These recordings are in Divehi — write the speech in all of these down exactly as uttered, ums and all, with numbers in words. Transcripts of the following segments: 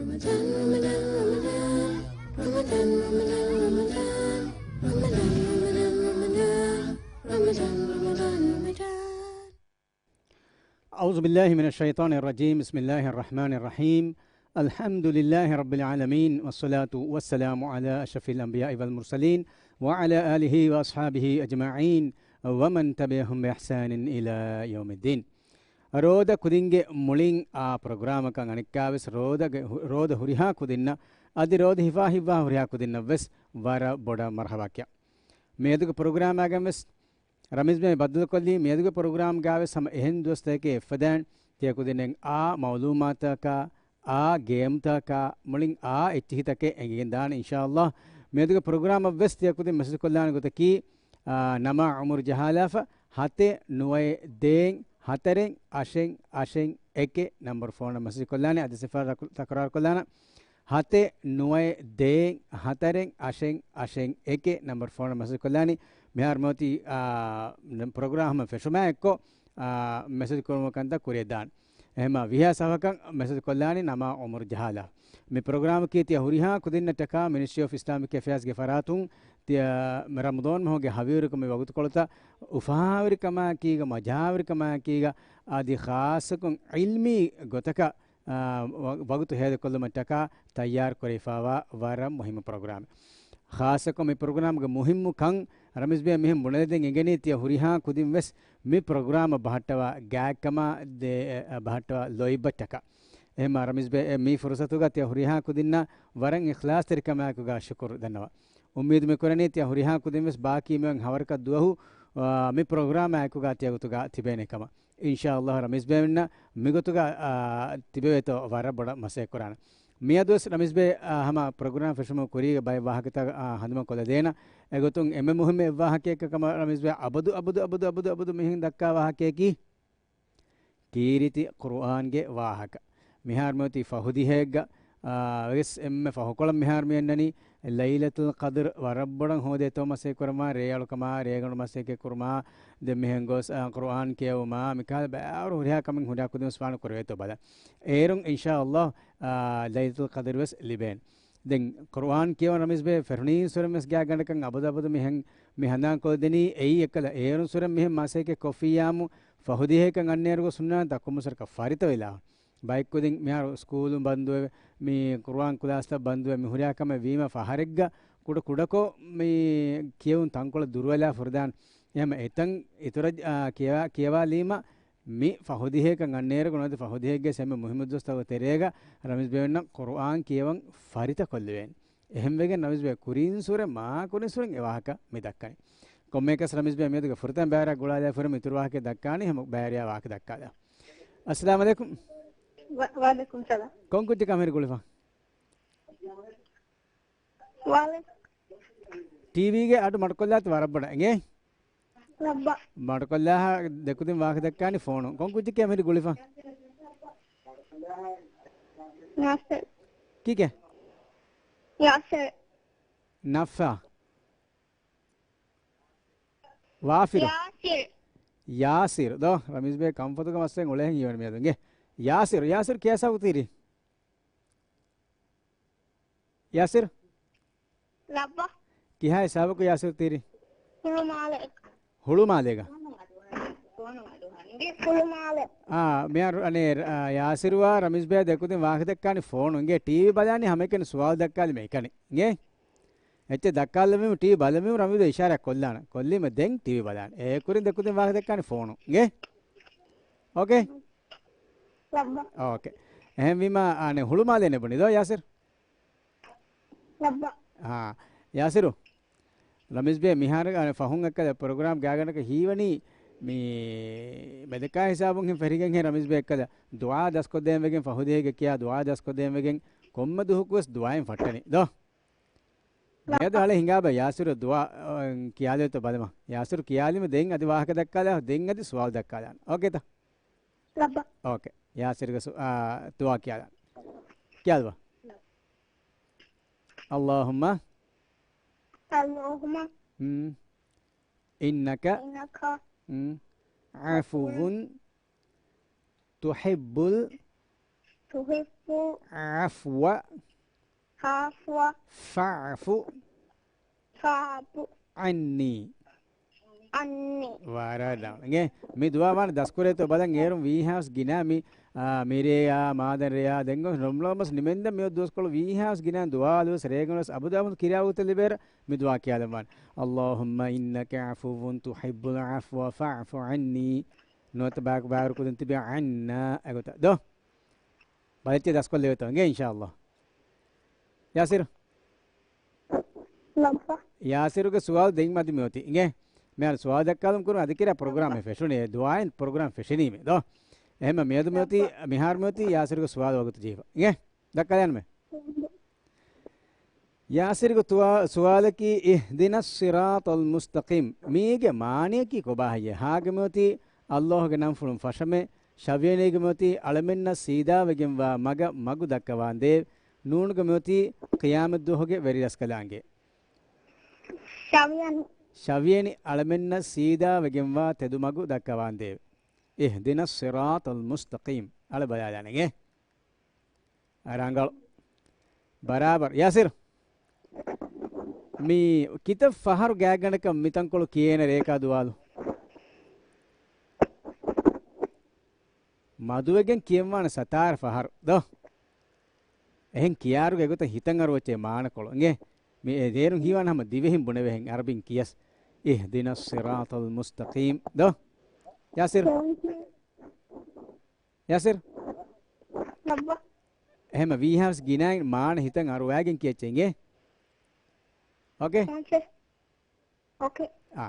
أعوذ بالله من الشيطان الرجيم. بسم الله الرحمن الرحيم. الحمد لله رب العالمين، والصلاة والسلام على أشرف الأنبياء والمرسلين، وعلى آله وأصحابه أجمعين، ومن تبعهم بإحسان إلى يوم الدين. ރޯދަ ކުދިންގެ މުޅިން އާ ޕްރޮގްރާމަކަށް އަނެއްކާވެސް ރޯދަގެ ހު-، ރޯދަ ހުރިހާ ކުދިންނަށް، އަދި ރޯދަ ހިފާ ހިއްވާ ހުރިހާ ކުދިންނަށް ވެސް ވަރަށް ބޮޑަށް މަރްޙަބާ ކިޔާ. މިއަދުގެ ޕްރޮގްރާމާގަން ވެސް ރަމީޒް ބޭ ބައްދަލުކޮށްލީ. މިއަދުގެ ޕްރޮގްރާމްގާވެސް ހަމަ އެހެން ދުވަސްތަކެއް އެއްފަދައިން ތިޔަ ކުދިންނެއް އާ މައުލޫމާތަކާ، އާ ގޭމްތަކާ، މުޅިން އާ އެއްޗިހިތަކެއް އެނގިގެން ދާނެ އިންޝާﷲ. މިއަދުގެ ޕްރޮގްރާމަށް ވެސް ތިޔަ ކުދިން މެސެޖް ކޮށްލާނެ ގޮތަކީ، އާ، ނަމާ އުމުރު ޖަހާލާފަ، ހަތެއް ނުވައެއް ދޭއް ހަތަރެއް އަށެއް އަށެއް އެކެއް ނަންބަރު ފޯނަށް މެސެޖް ކޮށްލާނެ. އަދި ސިފަ ރަކު-، ތަކުރާރު ކޮށްލާނަ. ހަތެއް ނުވައެއް ދޭއް ހަތަރެއް އަށެއް އަށެއް އެކެއް ނަންބަރު ފޯނަށް މެސެޖް ކޮށްލާނީ. މިހާރު މިއޮތީ، އާ، ޕްރޮގްރާމް ހަމަ ފެށުމާ އެއްކޮށް، އާ، މެސެޖް ކުރުމަށް ކަންތައް ކުރިއަށް ދާން. އެހެންމާ ވިހާ ސަފަކަށް މެސެޖް ކޮށްލާނީ ނަމާ އުމުރު ޖަހާލާ. މި ޕްރޮގްރާމަކީ ތިޔަ ހުރިހާ ކުދިންނަށްޓަކާ މިނިސްޓްރީ އޮފް އިސްލާމިކް އެފެއާސްގެ ފަރާތުން ތިޔަ ރަމަޟާން މަހުގެ ހަވީރުކަމުގެ ވަގުތުކޮޅުތައް އުފާވެރިކަމާއެކީގަ، މަޖާވެރިކަމާއެކީގަ، އަދި ޚާއްޞަކޮށް ޢިލްމީ ގޮތަކަށް އާ، ވަ-، ވަގުތު ހޭދަކޮށްލުމަށްޓަކާ ތައްޔާރު ކުރެވިފާވާ ވަރަށް މުހިއްމު ޕްރޮގްރާމެއް. ޚާއްޞަކޮށް މި ޕްރޮގްރާމްގެ މުހިއްމުކަން ރަމީޒް ބޭ މިހެން ބުނެލަދޭން އެނގެނީ ތިޔަ ހުރިހާ ކުދިން ވެސް މި ޕްރޮގްރާމަށް ބަހައްޓަވާ ގާތްކަމާ ދޭ-، އެ، ބަހައްޓަވާ ލޯތްބަށްޓަކާ. އެހެންމާ ރަމީޒް ބޭ އެ މި ފުރުސަތުގަ ތިޔަ ހުރިހާ ކުދިންނަށް ވަރަށް އިޚްލާޞްތެރިކަމާއެކުގަ ޝުކުރު ދަންނަވާ. އުއްމީދު މި ކުރަނީ ތިޔަ ހުރިހާ ކުދިން ވެސް ބާކީ މިއޮތް ހަވަރަކަށް ދުވަހު، އާ، މި ޕްރޮގްރާމާއެކުގަ ތިޔަ ގޮތުގަ ތިބޭނެ ކަމަށް. އިންޝާﷲ ރަމީޒް ބޭމެންނަށް މިގޮތުގަ، އާ، ތިބެވޭތޯ ވަރަށް ބޮޑަށް މަސައްކަތްކުރާނަން. މިއަދުވެސް ރަމީޒް ބޭ، އާ، ހަމަ ޕްރޮގްރާމް ފެށުމުގެ ކުރީގަ ބައެއް ވާހަކަތައް، އާ، ހަނދުމަ ކޮށްލަދޭނަން. އެގޮތުން އެންމެ މުހިއްމު އެއްވާހަކައެއް ކަމަށް ރަމީޒް ބޭ އަބަދު، އަބަދު، އަބަދު، އަބަދު، އަބަދު މިހެން ދައްކާ ވާހަކައަކީ ކީރިތި ޤުރުއާންގެ ވާހަކަ. މިހާރު މިއޮތީ ފަހު ދިހައެއްގަ، އާ، ވެސް އެންމެ ފަހުކޮޅަށް މިހާރު މި އަންނަނީ ލައިލަތުލް ޤަދްރު ވަރަށް ބޮޑަށް ހޯދޭތޯ މަސައްކަތް ކުރުމާ، ރޭއަޅުކަމާ، ރޭގަނޑު މަސައްކަތް ކުރުމާ، ދެން މިހެން ގޮސް، އާ، ޤުރުއާން ކިޔެވުމާ، މިކަހަލަ ބައިވަރު ހުރިހާ ކަމެއް ހުރިހާ ކުދިން ވެސް ފާނު ކުރެވޭތޯ ބަލަން. އޭރުން އިންޝާﷲ، އާ، ލައިލަތުލް ޤަދްރު ވެސް ލިބޭނެ. ދެން ޤުރުއާން ކިޔަވަން ރަމީޒް ބޭ ފެށުނީން ސުރެން ވެސް ގާތްގަނޑަކަށް އަބަދު އަބަދު މިހެން މި ހަނދާން ކޮށްދެނީ އެއީ އެއްކަލަ އޭރުން ސުރެން މިހެން މަސައްކަތް ކޮށްފިއްޔާމު ފަހު ދިހައަކަށް އަންނައިރުގަ ސުންނާން ތަކުމުސަރަކަށް ފަރިތަވެލާ. ބައެއްކުދިން މިހާރު ސްކޫލު ބަންދުވެ، މި ޤުރުއާން ކްލާސްތައް ބަންދުވެ، މި ހުރިހާ ކަމެއް ވީމަ ފަހަރެއްގަ ކުޑަ ކުޑަކޮށް މި ކިޔެވުން ތަންކޮޅެއް ދުރުވެލާ ފުރިދާން. އެހެން އެތަން އިތުރަށް، އާ، ކިޔަވާ، ކިޔަވާލީމަ މި ފަހު ދިހައަކަށް އަންނައިރުގަ ނުވަތަ ފަހު ދިހައެއްގެ އެންމެ މުހިއްމު ދުވަސްތަކުގެ ތެރޭގަ ރަމީޒް ބޭމެންނަށް ޤުރުއާން ކިޔަވަން ފަރިތަ ކޮށްލެވޭނެ. އެހެންވެގެން ރަމީޒް ބޭ ކުރިން ސުރެ މާ ކުރިން ސުރެން އެ ވާހަކަ މި ދައްކަނީ. ކޮންމެއަކަސް ރަމީޒް ބޭ މިއަދުގެ ފުރަތަމަ ބައިވެރިޔާ ގުޅާލާފަ ހުރި އިތުރު ވާހަކަ ދައްކާނީ ހަމަ ބައިވެރިޔާ ވާހަކަ ދައްކާލާ. އައްސަލާމު ޢަލައިކުމް. ވަ-، ވަޢަލައިކުމް ސަލާމް. ކޮން ކުއްޖެއް ކަމަށް ހިރި ގުޅިފަ؟ ވާލެ. ޓީވީގެ އަޑު މަޑުކޮށްލާތި ވަރަށް ބޮޑަށް އިނގޭ؟ ލައްބަ. މަޑުކޮށްލާހާ ދެކުދިން ވާހަކަ ދައްކާނީ ފޯނު. ކޮން ކުއްޖެއް ކަމަށް ހިރި ގުޅިފަ؟ ޔާސިރު. ކީކޭ؟ ޔާސިރު. ނައްފާ. ވާފިރު. ޔާސިރު. ޔާސިރު. ދޯ، ރަމީޒް ބޭ ކަންފަތުގަ މައްސަލަ އުޅޭހެން ހީވަނީ މިއަދު އިނގޭ. ޔާސިރު، ޔާސިރު ކިހާ ހިސާބަކު ތިރީ؟ ޔާސިރު؟ ލައްބަ. ކިހާ ހިސާބަކު ޔާސިރު ތިރީ؟ ހުޅުމާލެ. ހުޅުމާލޭގަ؟ ހުޅުމާލެ. އާ، މިހާރު އަނެއް، އާ، ޔާސިރުވާ ރަމީޒް ބޭ ދެކުދިން ވާހަކަ ދައްކާނީ ފޯނު އިނގޭ. ޓީވީ ބަލާނީ ހަމައެކަނި ސުވާލު ދައްކާލީމަ އެކަނި އިނގޭ. އެއްޗެއް ދައްކާލަމީމަ ޓީވީ ބަލަމީމަ ރަމީޒް ބޭ އިޝާރާތް ކޮށްލާނަން. ކޮށްލީމަ ދެން ޓީވީ ބަލާނެ. އެ ކުރިން ދެކުދިން ވާހަކަ ދައްކާނީ ފޯނު އިނގޭ. އޯކޭ؟ ލައްބަ. އޯކޭ. އެހެންވީމަ، އާނެ، ހުޅުމާލޭ ނެބުނީ ދޯ ޔާސިރު؟ ލައްބަ. އާ، ޔާސިރު. ރަމީޒް ބޭ މިހާރު، އާނެ، ފަހުން އެއްކަލަ ޕްރޮގްރާމް ގާތްގަނޑަކަށް ހީވަނީ މި މެދަކާ ހިސާބުން ހިން ފެށިގެން ހެން ރަމީޒް ބޭ އެއްކަލަ ދުޢާ ދަސްކޮށްދޭން ވެގެން ފަހު ދިހައިގެ ކިޔާ ދުޢާ ދަސްކޮށްދޭން ވެގެން ކޮންމެ ދުވަހަކުވެސް ދުޢާއިން ފައްޓަނީ ދޯ. މިއަދު ހަޅޭ ހިނގާބަ ޔާސިރު ދުޢާ، އަ، ކިޔާލޭތޯ ބަލަމާ. ޔާސިރު ކިޔާލީމަ ދެން އަދި ވާހަކަ ދައްކާލާ، ދެން އަދި ސުވާލު ދައްކާލާނަން. އޯކޭތަ؟ ލައްބަ. އޯކޭ. ޔާސިރުގެ ސު-، އާ، ދުޢާ ކިޔާލާނަން. ކިޔާލަބަ. اللهم. اللهم. މް. إنك. إنك. މް. عفو. تحب. تحب. عفو. عفو. فاعف. فاعف. عني. عني. ވަރަށް ރަނގަޅު. އިނގޭ، މި ދުޢާ ވާނެ ދަސްކުރޭތޯ ބަލަން. އޭރުން ވީހާވެސް ގިނާ މި، އާ، މިރޭއާ، މާދަން ރެޔާ، ދެން ގޮސް ނޮމްލޯމަސް ނިމެންދަ މިއޮތް ދުވަސްކޮޅު ވީހާވެސް ގިނާ ދުޢާލުވެސް ރޭގަނޑުވެސް އަބުދާބުން ކިރިޔާ ވަގުތެއް ލިބޭއިރު މި ދުޢާ ކިޔާލަން ވާނެ. اللهم إنك عفو تحب العفو فاعف عني. ނުވަތަ ބާކު ބާރު ކުދިން ތިބި عنا އެގޮތަށް. ދޯ؟ ބަލައްޗޭ ދަސްކޮށްލެވޭތޯ. އިނގޭ އިންޝާﷲ. ޔާސިރު. ލައްބަ. ޔާސިރުގެ ސުވާލު ދެން މަދު މިއޮތީ. އިނގޭ. މިހާރު ސުވާލު ދައްކާލަން ކުރުން އަދި ކިރާ ޕްރޮގްރާމެއް ފެށުނީ. ދުޢާއިން ޕްރޮގްރާމް ފެށިނީމޭ. ދޯ؟ އެހެންމަ މިއަދު މިއޮތީ، މިހާރު މިއޮތީ ޔާސިރުގެ ސުވާލު ވަގުތު ޖެހިފަ. އިނގޭ. ދައްކާލަންމެ. ޔާސިރުގެ ތުވާ-، ސުވާލަކީ، اهدنا الصراط المستقيم. މީގެ މާނަޔަކީ ކޮބާހެއްޔޭ؟ ހާގެ މިއޮތީ، ﷲ ގެ ނަންފުޅުން ފަށަމޭ. ޝަވިޔަނީގެ މިއޮތީ، އަޅަމެންނަށް ސީދާވެގެންވާ މަގަށް މަގު ދައްކަވާނދޭ. ނޫނުގެ މިއޮތީ، ޤިޔާމަތްދުވަހުގެ ވެރިރަސްކަލާނގެ. ޝަވިޔަނި. ޝަވިޔަނި އަޅަމެންނަށް ސީދާވެގެންވާ ތެދު މަގު ދައްކަވާނދޭ. اهدنا الصراط المستقيم. އަޅެ ބަލާލާނެގެ. ރަނގަޅު. ބަރާބަރު. ޔާސިރު. މި ކިތައް ފަހަރު ގާތްގަނޑަކަށް މިތަންކޮޅު ކިޔޭނެ ރޭކާ ދުވާލު؟ މަދުވެގެން ކިޔަންވާނެ ސަތާރަ ފަހަރު. ދޯ؟ އެހެން ކިޔާރުގެ އެގޮތަށް ހިތަށް އަރުވައްޗޭ މާނަކޮޅު. އިނގޭ؟ މި އެ ދޭރުން ހީވާނެ ހަމަ ދިވެހިން ބުނެވޭހެން އަރަބިން ކިޔަސް. اهدنا الصراط المستقيم. ދޯ؟ ޔާސިރު. ޔާސިރު. އެހެމަ ވީހާވެސް ގިނައިން މާނަ ހިތަށް އަރުވައިގެން ކިޔައްޗޭ އިނގޭ. އޯކޭ؟ އޯކޭ. އާ.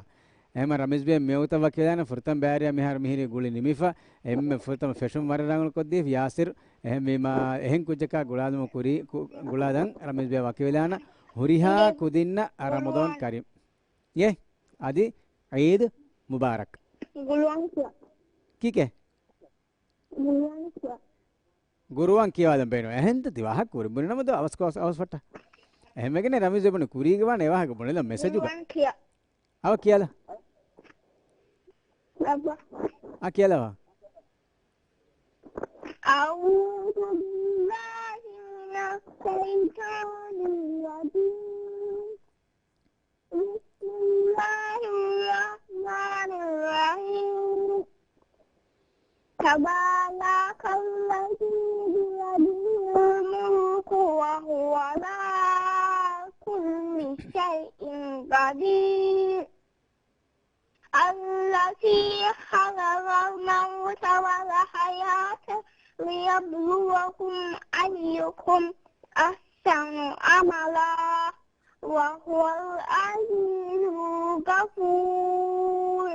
އެހެމަ ރަމީޒް ބޭ މިވަގުތަށް ވަކިވެލާނަން ފުރަތަމަ ބައިވެރިޔާ މިހާރު މިހިރީ ގުޅި ނިމިފަ. އެންމެ ފުރަތަމަ ފެށުން ވަރަށް ރަނގަޅު ކޮށްދީފި ޔާސިރު. އެހެންވީމާ، އެހެން ކުއްޖަކާ ގުޅާލުމަށް ކުރީ، ކު-، ގުޅާލަން ރަމީޒް ބޭ ވަކިވެލާނަން. ހުރިހާ ކުދިންނަށް ރަމަޟާން ކަރީމް. އޭ، އަދި ޢީދު މުބާރަކް. ގުޅުވަން ކިޔާ. ކީކޭ؟ ގުޅުވަން ކިޔާ. ގުރުއާން ކިޔަވާލަން ބޭނުން. އެހެންތަ ތި ވާހަކަ ކުރި ބުނި ނަމަ ދޯ އަވަސް ކޮ-، އަވަސް ފައްޓާ. އެހެންވެގެން ރަމީޒް ބުނި ކުރީގެ ވާނެ އެ ވާހަކަ ބުނެލަ މެސެޖުގަ. ގުރުއާން ކިޔާ. އަވަ ކިޔާލަ. އައްބަ. އަ ކިޔާލަވާ. أعوذ بالله من الشيطان الرجيم. بسم الله الرحمن الرحيم. تبارك الذي بيده الملك وهو على كل شيء قدير. الذي خلق الموت والحياة ليبلوكم أيكم أحسن عملا وهو العزيز الغفور.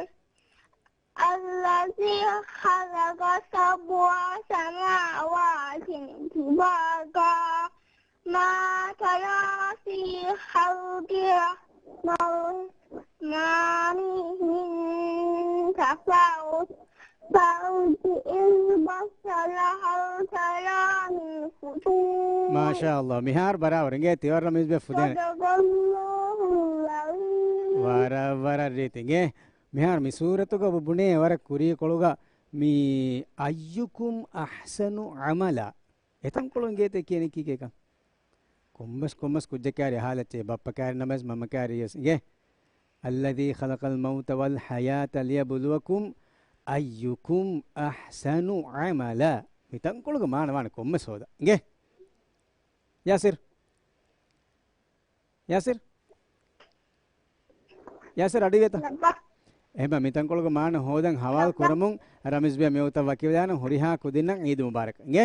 الذي خلق سبع سماوات طباقا ما ترى في خلق الرحمن من تفاوت فارجع البصر هل ترى من فطور. މާޝާﷲ. މިހާރު ބަރާބަރު އިނގޭ ތިވަރަށް ރަމީޒް ބޭ ފުދޭނެ. صدق الله العظيم. ވަރަށް ވަރަށް ރީތި އިނގޭ. މިހާރު މި ސޫރަތުގަ އޮބު ބުނޭ ވަރަށް ކުރީކޮޅުގަ މި أيكم أحسن عملا. އެތަންކޮޅު އިނގޭތޭ ކިޔަނީ ކީކޭކަން. ކޮންމެސް، ކޮންމެސް ކުއްޖަކާރި އަހާލައްޗޭ ބައްޕަކާރި ނަމަވެސް މަންމަކާރި ވެސް އިނގޭ. الذي خلق الموت والحياة ليبلوكم أيكم أحسن عملا. މިތަންކޮޅުގެ މާނަ ވާނެ ކޮންމެސް ހޯދަ. އިނގޭ. ޔާސިރް. ޔާސިރް. ޔާސިރް އަޑިވޭތަ؟ އެހެންމަ މިތަންކޮޅުގެ މާނަ ހޯދަން ހަވާލު ކުރަމުން ރަމީޒް ބޭ މިވަގުތަށް ވަކިވެލާނަން ހުރިހާ ކުދިންނަށް ޢީދު މުބާރަކް. އިނގޭ؟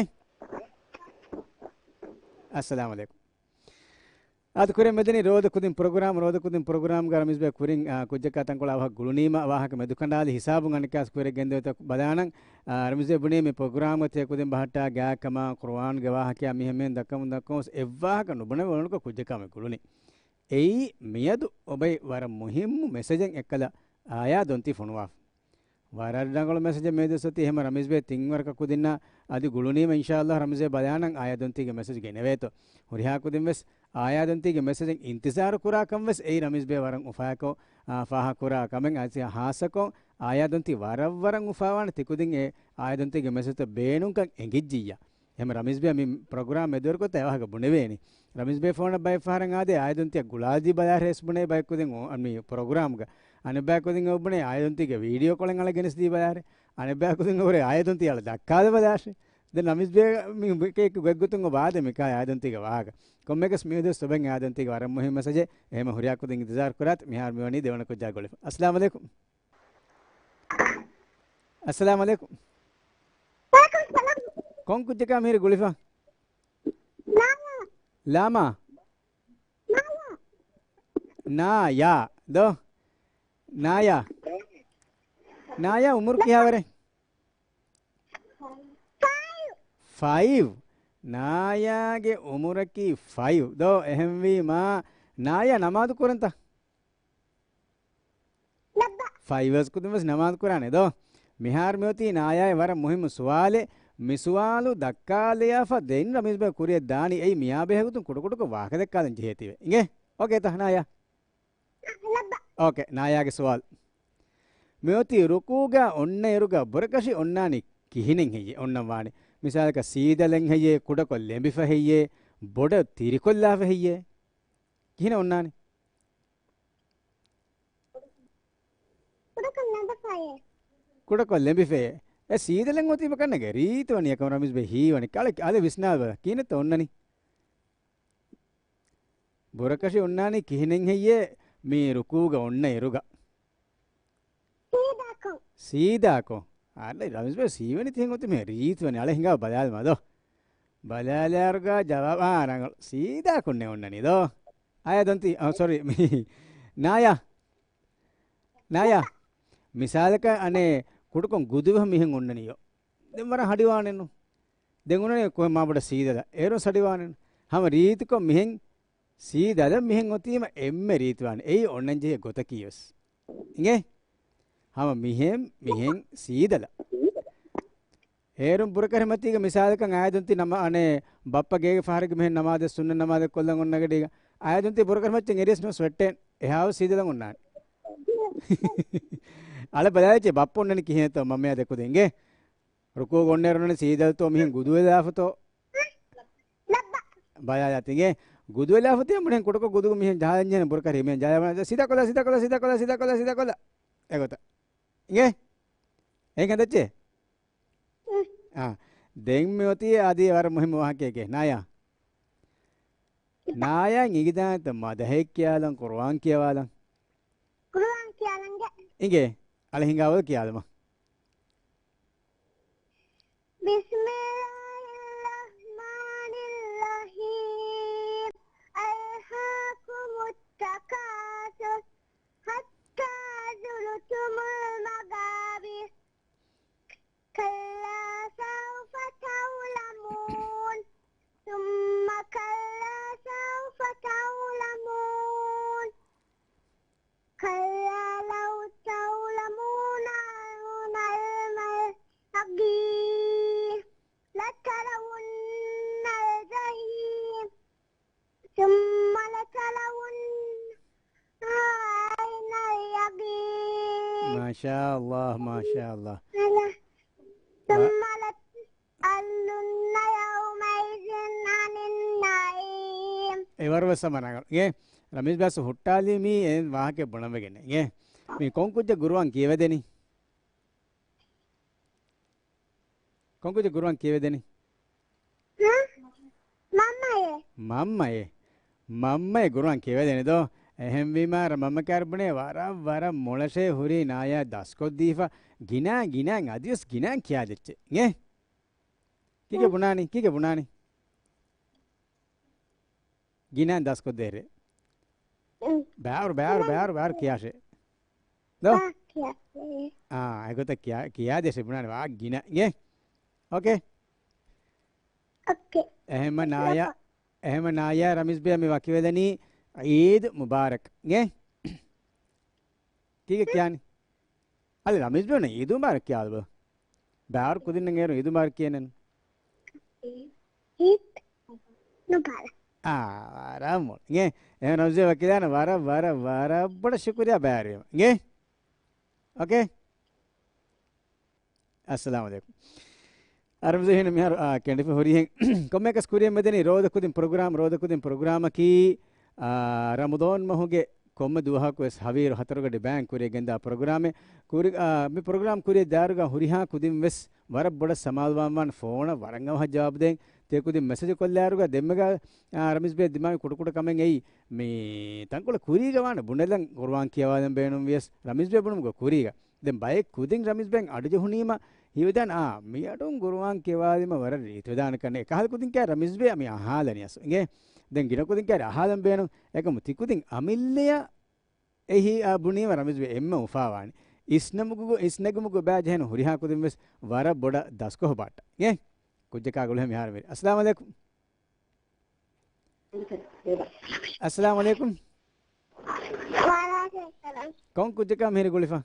އައްސަލާމު ޢަލައިކުމް. އާދެ ކުރިއަށް މެދުނީ ރޯދަ ކުދިން ޕްރޮގްރާމް، ރޯދަ ކުދިން ޕްރޮގްރާމްގަ ރަމީޒް ބޭ ކުރިން، އާ، ކުއްޖަކާ ތަންކޮޅެއް އަވަހަށް ގުޅުނީމަ ވާހަކަ މެދުކަނޑާލި ހިސާބުން އަނެއްކާސް ކުރިއަށް ގެންދެވޭތޯ ބަލާނަން. އާ، ރަމީޒް ބޭ ބުނީ މި ޕްރޮގްރާމްގަ ތިޔަ ކުދިން ބަހައްޓާ ގާތްކަމާ، ޤުރުއާންގެ ވާހަކަޔާ މިހެން މިހެން ދައްކަމުން ދައްކަމުން އެއްވާހަކަ ނުބުނެވޭ އުޅުނުކަ ކުއްޖަކާ މި ގުޅުނީ. އެއީ މިއަދު އޮބައި ވަރަށް މުހިއްމު މެސެޖެއް އެއްކަލަ އާޔާ ދޮންތީ ފޮނުވާފަ. ވަރަށް ރަނގަޅު މެސެޖެއް މިއަދު އޮތީ. އެހެމަ ރަމީޒް ބޭ ތިން ވަރަކަށް ކުދިންނާ އަދި ގުޅުނީމަ އިންޝާﷲ ރަމީޒް ބޭ ބަލާނަން އާޔާ ދޮންތީގެ މެސެޖް ގެނެވޭތޯ. ހުރިހާ ކުދިން ވެސް އާޔާ ދޮންތީގެ މެސެޖެއް އިންތިޒާރު ކުރާ ކަން ވެސް އެއީ ރަމީޒް ބޭ ވަރަށް އުފާކޮށް، އާ، ފާހަގަ ކުރާ ކަމެއް. އަދި ހާއްސަކޮށް އާޔާ ދޮންތީ ވަރަށް ވަރަށް އުފާވާނެ ތި ކުދިން އެ އާޔާ ދޮންތީގެ މެސެޖްތައް ބޭނުންކަން އެނގިއްޖިއްޔާ. އެހެން ރަމީޒްބެ މި ޕްރޮގްރާމް މެދުވެރިކޮށް އެ ވާހަކަ ބުނެވޭނީ. ރަމީޒްބެ ފޯނަށް ބައެއް ފަހަރަށް އާދޭ އާޔަތުންތިއަށް ގުޅާލަދީ ބަލާށޭ ވެސް ބުނޭ ބައެއް ކުދިން އޮ-، މި ޕްރޮގްރާމްގަ. އަނެއް ބައެއް ކުދިން އެ ބުނޭ އާޔަތުންތީގެ ވީޑިއޯ ކޮޅެއް އަޅަ ގެނެސްދީ ބަލާށޭ. އަނެއް ބައެއް ކުދިން އެ ހުރޭ އާޔަތުންތީ އަޅަ ދައްކާލަ ބަލާށޭ. ދެން ރަމީޒްބެ މި އެކި ގޮތްގޮތުން އޮ ވާދެ މިކާ އާޔަތުންތީގެ ވާހަކަ. ކޮންމެއަކަސް މިއަދުވެސް އޮބެން އާޔަތުންތީގެ ވަރަށް މުހިންމު މެސެޖެއް. އެހެން ހުރިހާ ކުދިން އިންތިޒާރު ކުރާތި. މިހާރު މިވަނީ ދެވަނަ ކުއްޖާ ގުޅިފަ. އައްސަލާމު އަލައިކުމް. އައްސަލާމު އަލައިކުމް. ވައަލައިކުމް ސަލާމް. ކޮން ކުއްޖަކާ މިހިރި ގުޅިފަ؟ ނާޔާ. ލާމާ؟ ނާޔާ. ނާޔާ. ދޯ؟ ނާޔާ. ނާޔާ އުމުރު ކިހާވަރެއް؟ ފައިވް. ފައިވް. ނާޔާގެ އުމުރަކީ ފައިވް. ދޯ؟ އެހެންވީމާ، ނާޔާ ނަމާދު ކުރަންތަ؟ ލައްބަ. ފައިވް ވެސް ކުދިން ވެސް ނަމާދު ކުރާނެ ދޯ؟ މިހާރު މިއޮތީ ނާޔާއަށް ވަރަށް މުހިއްމު ސުވާލެއް. މި ސުވާލު ދައްކާލެޔާފަ ދެން ރަމީޒްބެ ކުރިއަށް ދާނީ އެއީ މިޔާ ބެހޭގޮތުން ކުޑަކުޑަކޮށް ވާހަކަ ދައްކާލަން ޖެހޭތީވެ. އިނގޭ؟ އޯކޭތަ ނާޔާ؟ ލައްބަ. އޯކޭ، ނާޔާގެ ސުވާލު. މިއޮތީ ރުކޫގަ އޮންނައިރުގަ ބުރަކަށި އޮންނާނީ ކިހިނެއް ހެއްޔޭ؟ އޮންނަން ވާނެ. މިސާލަކަށް ސީދަލެއް ހެއްޔޭ؟ ކުޑަކޮށް ލެނބިފަ ހެއްޔޭ؟ ބޮޑަށް ތިރިކޮށްލާފަ ހެއްޔޭ؟ ކިހިނެއް އޮންނާނީ؟ ކުޑަކޮށް ލެނބިފައޭ. ކުޑަކޮށް ލެނބިފައޭ. އެ ސީދަލެން އޮތީމަ ކަންނޭނގެ ރީތިވަނީ އެކަމަށް ރަމީޒް ބެ ހީވަނީ. ކަޅެ އަލެ ވިސްނާލަބަލަ. ކިހިނެއްތަ އޮންނަނީ؟ ބުރަކަށި އޮންނާނީ ކިހިނެއް ހެއްޔޭ މި ރުކޫގަ އޮންނައިރުގަ؟ ސީދާކޮށް. ސީދާކޮށް. އަލެ ރަމީޒް ބެ ސީވަނީ ތިހެން އޮތީ މި ރީތިވަނީ. އަޅެ ހިނގާ ބަލާލަމާ ދޯ. ބަލާލާއިރުގަ ޖަވާބާ ރަނގަޅު. ސީދާކޮށްނެއް އޮންނަނީ ދޯ. އާޔާ ދޮންތި، އަ، ސޮރީ. ނާޔާ. ނާޔާ. މިސާލަކަށް އަނެއް ކުޑަކޮށް ގުދުވެ މިހެން އޮންނަނީޔޯ. ދެން ވަރަށް ހަޑިވާނެއްނު. ދެން އޮންނަނީ ކޮހެ މާބޮޑަށް ސީދަލަ. އޭރުން ހަޑިވާނެއްނު. ހަމަ ރީތިކޮށް މިހެން ސީދަލަ މިހެން އޮތީމަ އެންމެ ރީތިވާނެ. އެއީ އޮންނަންޖެހޭ ގޮތަކީވެސް. އިނގޭ؟ ހަމަ މިހެން، މިހެން ސީދަލަ. އޭރުން ބުރަކަށި މަތީގަ މިސާލަކަށް އާޔަދުންތި ނަމަ-، އަނެއް ބައްޕަ ގޭގެ ފަހަރެއްގެ މިހެން ނަމާދެއް ސުންނަ ނަމާދެއް ކޮށްލަން އޮންނަ ގަޑީގަ. އާޔަދުންތި ބުރަކަށި މައްޗަށް އެރިޔަސް ނުވެސް ވެއްޓޭން. އެހާވެސް ސީދަލަން އޮންނާނެ. އަޅެ ބަލާލައްޗޭ ބައްޕަ އޮންނަނީ ކިހިނެއްތޯ މަންމަޔާ ދެކުދިންގެ. ރުކޫގަ އޮންނައިރު އޮންނަނީ ސީދަލަތޯ މިހެން ގުދުވެލާފަތޯ. ބަލާލާތިގެ ގުދުވެލާފަތޭ މުޅިން ކުޑަކޮށް ގުދުގަ މިހެން ޖަހާލަންޖެހޭނެ ބުރަކަށި މިހެން ޖަހާލާ ސީދާކޮށްލާ، ސީދާކޮށްލާ، ސީދާކޮށްލާ، ސީދާކޮށްލާ، ސީދާކޮށްލާ. އެގޮތަށް. އިނގޭ؟ އެހެން ދައްޗޭ؟ އާ. ދެން މިއޮތީ އަދި ވަރަށް މުހިއްމު ވާހަކައެކޭ. ނާޔާ. ނާޔާ އިނގިދާނެތަ މަދަހެއް ކިޔާލަން، ޤުރުއާން ކިޔަވާލަން. ޤުރުއާން ކިޔާލަން. އިނގޭ. އަޅެ ހިނގާވަލަ ކިޔާލަމާ. بسم الله الرحمن الرحيم. ألهاكم التكاثر حتى زرتم المقابر. كلا سوف تعلمون. ثم كلا سوف تعلمون. كلا لو تعلمون علم اليقين لترون الجحيم ثم لترونها عين اليقين. މާޝާﷲ، މާޝާﷲ. އަލަ. މާ- ثم لتسألن يومئذ عن النعيم. އެވަރު ވެސް ހަމަ ރަނގަޅު. އިނގޭ؟ ރަމީޒް ބާސް ހުއްޓާލީ މީ އެ ވާހަކަ ބުނަން ވެގެން. އިނގޭ؟ މީ ކޮން ކުއްޖަ ޤުރުއާން ކިޔެވެދެނީ؟ ކޮން ކުއްޖަ ޤުރުއާން ކިޔެވެދެނީ؟ ހަ؟ މަންމައޭ. މަންމައޭ. މަންމައޭ ޤުރުއާން ކިޔެވެދެނީ ދޯ. އެހެންވީމާ މަންމަ ކާރު ބުނޭ ވަރަށް ވަރަށް މޮޅަށޭ ހުރީ ނާޔާ ދަސްކޮށްދީފަ. ގިނަ ގިނަ އަދިވެސް ގިނަ ކިޔާދެއްޗޭ. އިނގޭ؟ ކީކޭ ބުނާނީ؟ ކީކޭ ބުނާނީ؟ ގިނަ ދަސްކޮށްދޭށޭ. ބާރު، ބާރު، ބާރު، ބާރު ކިޔާށޭ. ދޯ؟ އާ، އެގޮތަށް ކިޔާ، ކިޔާދޭށޭ ބުނާނެ ވާ ގިނަ. އިނގޭ؟ އޯކޭ؟ އޯކޭ. އެހެންމަ ނާޔާ، އެހެންމަ ނާޔާ ރަމީޒް ބޭ މި ވަކިވެލަނީ ޢީދު މުބާރަކް. އިނގޭ؟ ކީކޭ ކިޔާނީ؟ އަލި ރަމީޒް ބޭ އޮންނަ ޢީދު މުބާރަކް ކިޔާލަބަ. ބާރު ކުދިންނަށް އޭރު ޢީދު މުބާރަކް ކިޔެނެން. ޢީދު މުބާރަކް. އާ، ވަރަށް މޮޅު. އިނގޭ؟ އެހެން ރަމީޒް ބޭ ވަކިލާނަ ވަރަށް، ވަރަށް، ވަރަށް ބޮޑަށް ޝުކުރިޔާ ބައިވެރިވީމަ. އިނގޭ؟ އޯކޭ؟ އައްސަލާމު ޢަލައިކުމް. ރަމްޒީ ހިން މިހާރު، އާ، ކެނޑިފަ ހުރިހެން. ކޮންމެއަކަސް ކުރިއަށް މިދަނީ ރޯދަ ކުދިން ޕްރޮގްރާމް، ރޯދަ ކުދިން ޕްރޮގްރާމަކީ، އާ، ރަމަޟާން މަހުގެ ކޮންމެ ދުވަހަކު ވެސް ހަވީރު ހަތަރުގަޑި ބަޔާން ކުރިއަށް ގެންދާ ޕްރޮގްރާމެއް. ކުރި-، އާ، މި ޕްރޮގްރާމް ކުރިއަށް ދާއިރުގަ ހުރިހާ ކުދިން ވެސް ވަރަށް ބޮޑަށް ސަމާލުވާން ވާން ފޯނަށް ވަރަށް އަވަހަށް ޖަވާބު ދޭން. ތިޔަ ކުދިން މެސެޖު ކޮށްލާއިރުގަ ދެންމެގަ، އާ، ރަމީޒް ބޭ ދިމާވި ކުޑަކުޑަ ކަމެއް އެއީ. މި ތަންކޮޅެއް ކުރީގަ ވާނެ ބުނެލަން ޤުރުއާން ކިޔަވާލަން ބޭނުން ވިޔަސް ރަމީޒް ބޭ ބުނުމުގަ ކުރީގަ. ދެން ބައެއް ކުދިން ރަމީޒް ބޭން އަޑު ޖެހުނީމަ ހީވެދާނެ، އާ، މި އަޑުން ޤުރުއާން ކިޔަވާލީމަ ވަރަށް ރީތިވެދާނެ ކަންނޭ. އެކަހަލަ ކުދިން ކާ ރަމީޒް ބޭ މި އަހާލަނީ އަސް. އިނގޭ؟ ދެން ގިނަ ކުދިން ކާ އަހާލަން ބޭނުން. އެކަމު ތި ކުދިން އަމިއްލަޔަށް އެހީ، އާ، ބުނީމަ ރަމީޒް ބޭ އެންމެ އުފާވާނެ. އިސްނަމުގު-، އިސްނެގުމުގެ ބާ ޖެހެން ހުރިހާ ކުދިން ވެސް ވަރަށް ބޮޑަށް ދަސްކޮށް ބާއްޓަ. އިނގޭ؟ ކުއްޖަކާ ގުޅިހަ މިހާރު މިރި. އައްސަލާމު ޢަލައިކުމް. އައްސަލާމު ޢަލައިކުމް. ވަޢަލައިކުމް އައްސަލާމް. ކޮން ކުއްޖަކާ މިހިރި ގުޅިފަ؟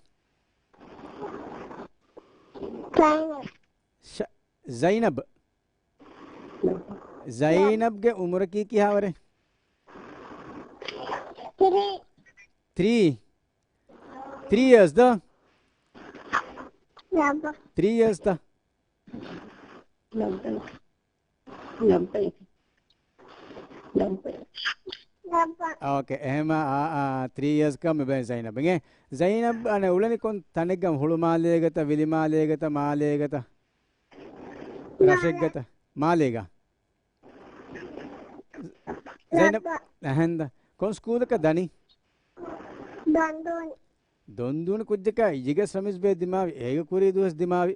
ޒައިނަބް. ޝަ-، ޒައިނަބް. ޒައިނަބްގެ އުމުރަކީ ކިހާވަރެއް؟ ތްރީ. ތްރީ؟ ތްރީ އިޔާސް ދޯ؟ ތްރީ އިޔާސް ތަ؟ ލައްބައިކަ. ލައްބައިކަ. ލައްބައިކަ. އޯކޭ، އެހެމަ، އާ، އާ، ތްރީ އިޔާސް ކަމެއް ބޭން ޒައިނަބް. އިނގޭ؟ ޒައިނަބް އަނެއް އުޅެނީ ކޮން ތަނެއްގަ؟ ހުޅުމާލޭގަތަ، ވިލިމާލޭގަތަ، މާލޭގަތަ؟ ރަށެއްގަތަ؟ މާލޭގަ. ޒައިނަބް، ލައްބަ. އަހަންދަ. ކޮން ސްކޫލަކަށް ދަނީ؟ ދޮންދޫނި. ދޮންދޫނި ކުއްޖަކާ އިއްޔެގެ ރަމީޒް ބޭ ދިމާވި، އޭގެ ކުރީ ދުވަސް ދިމާވި.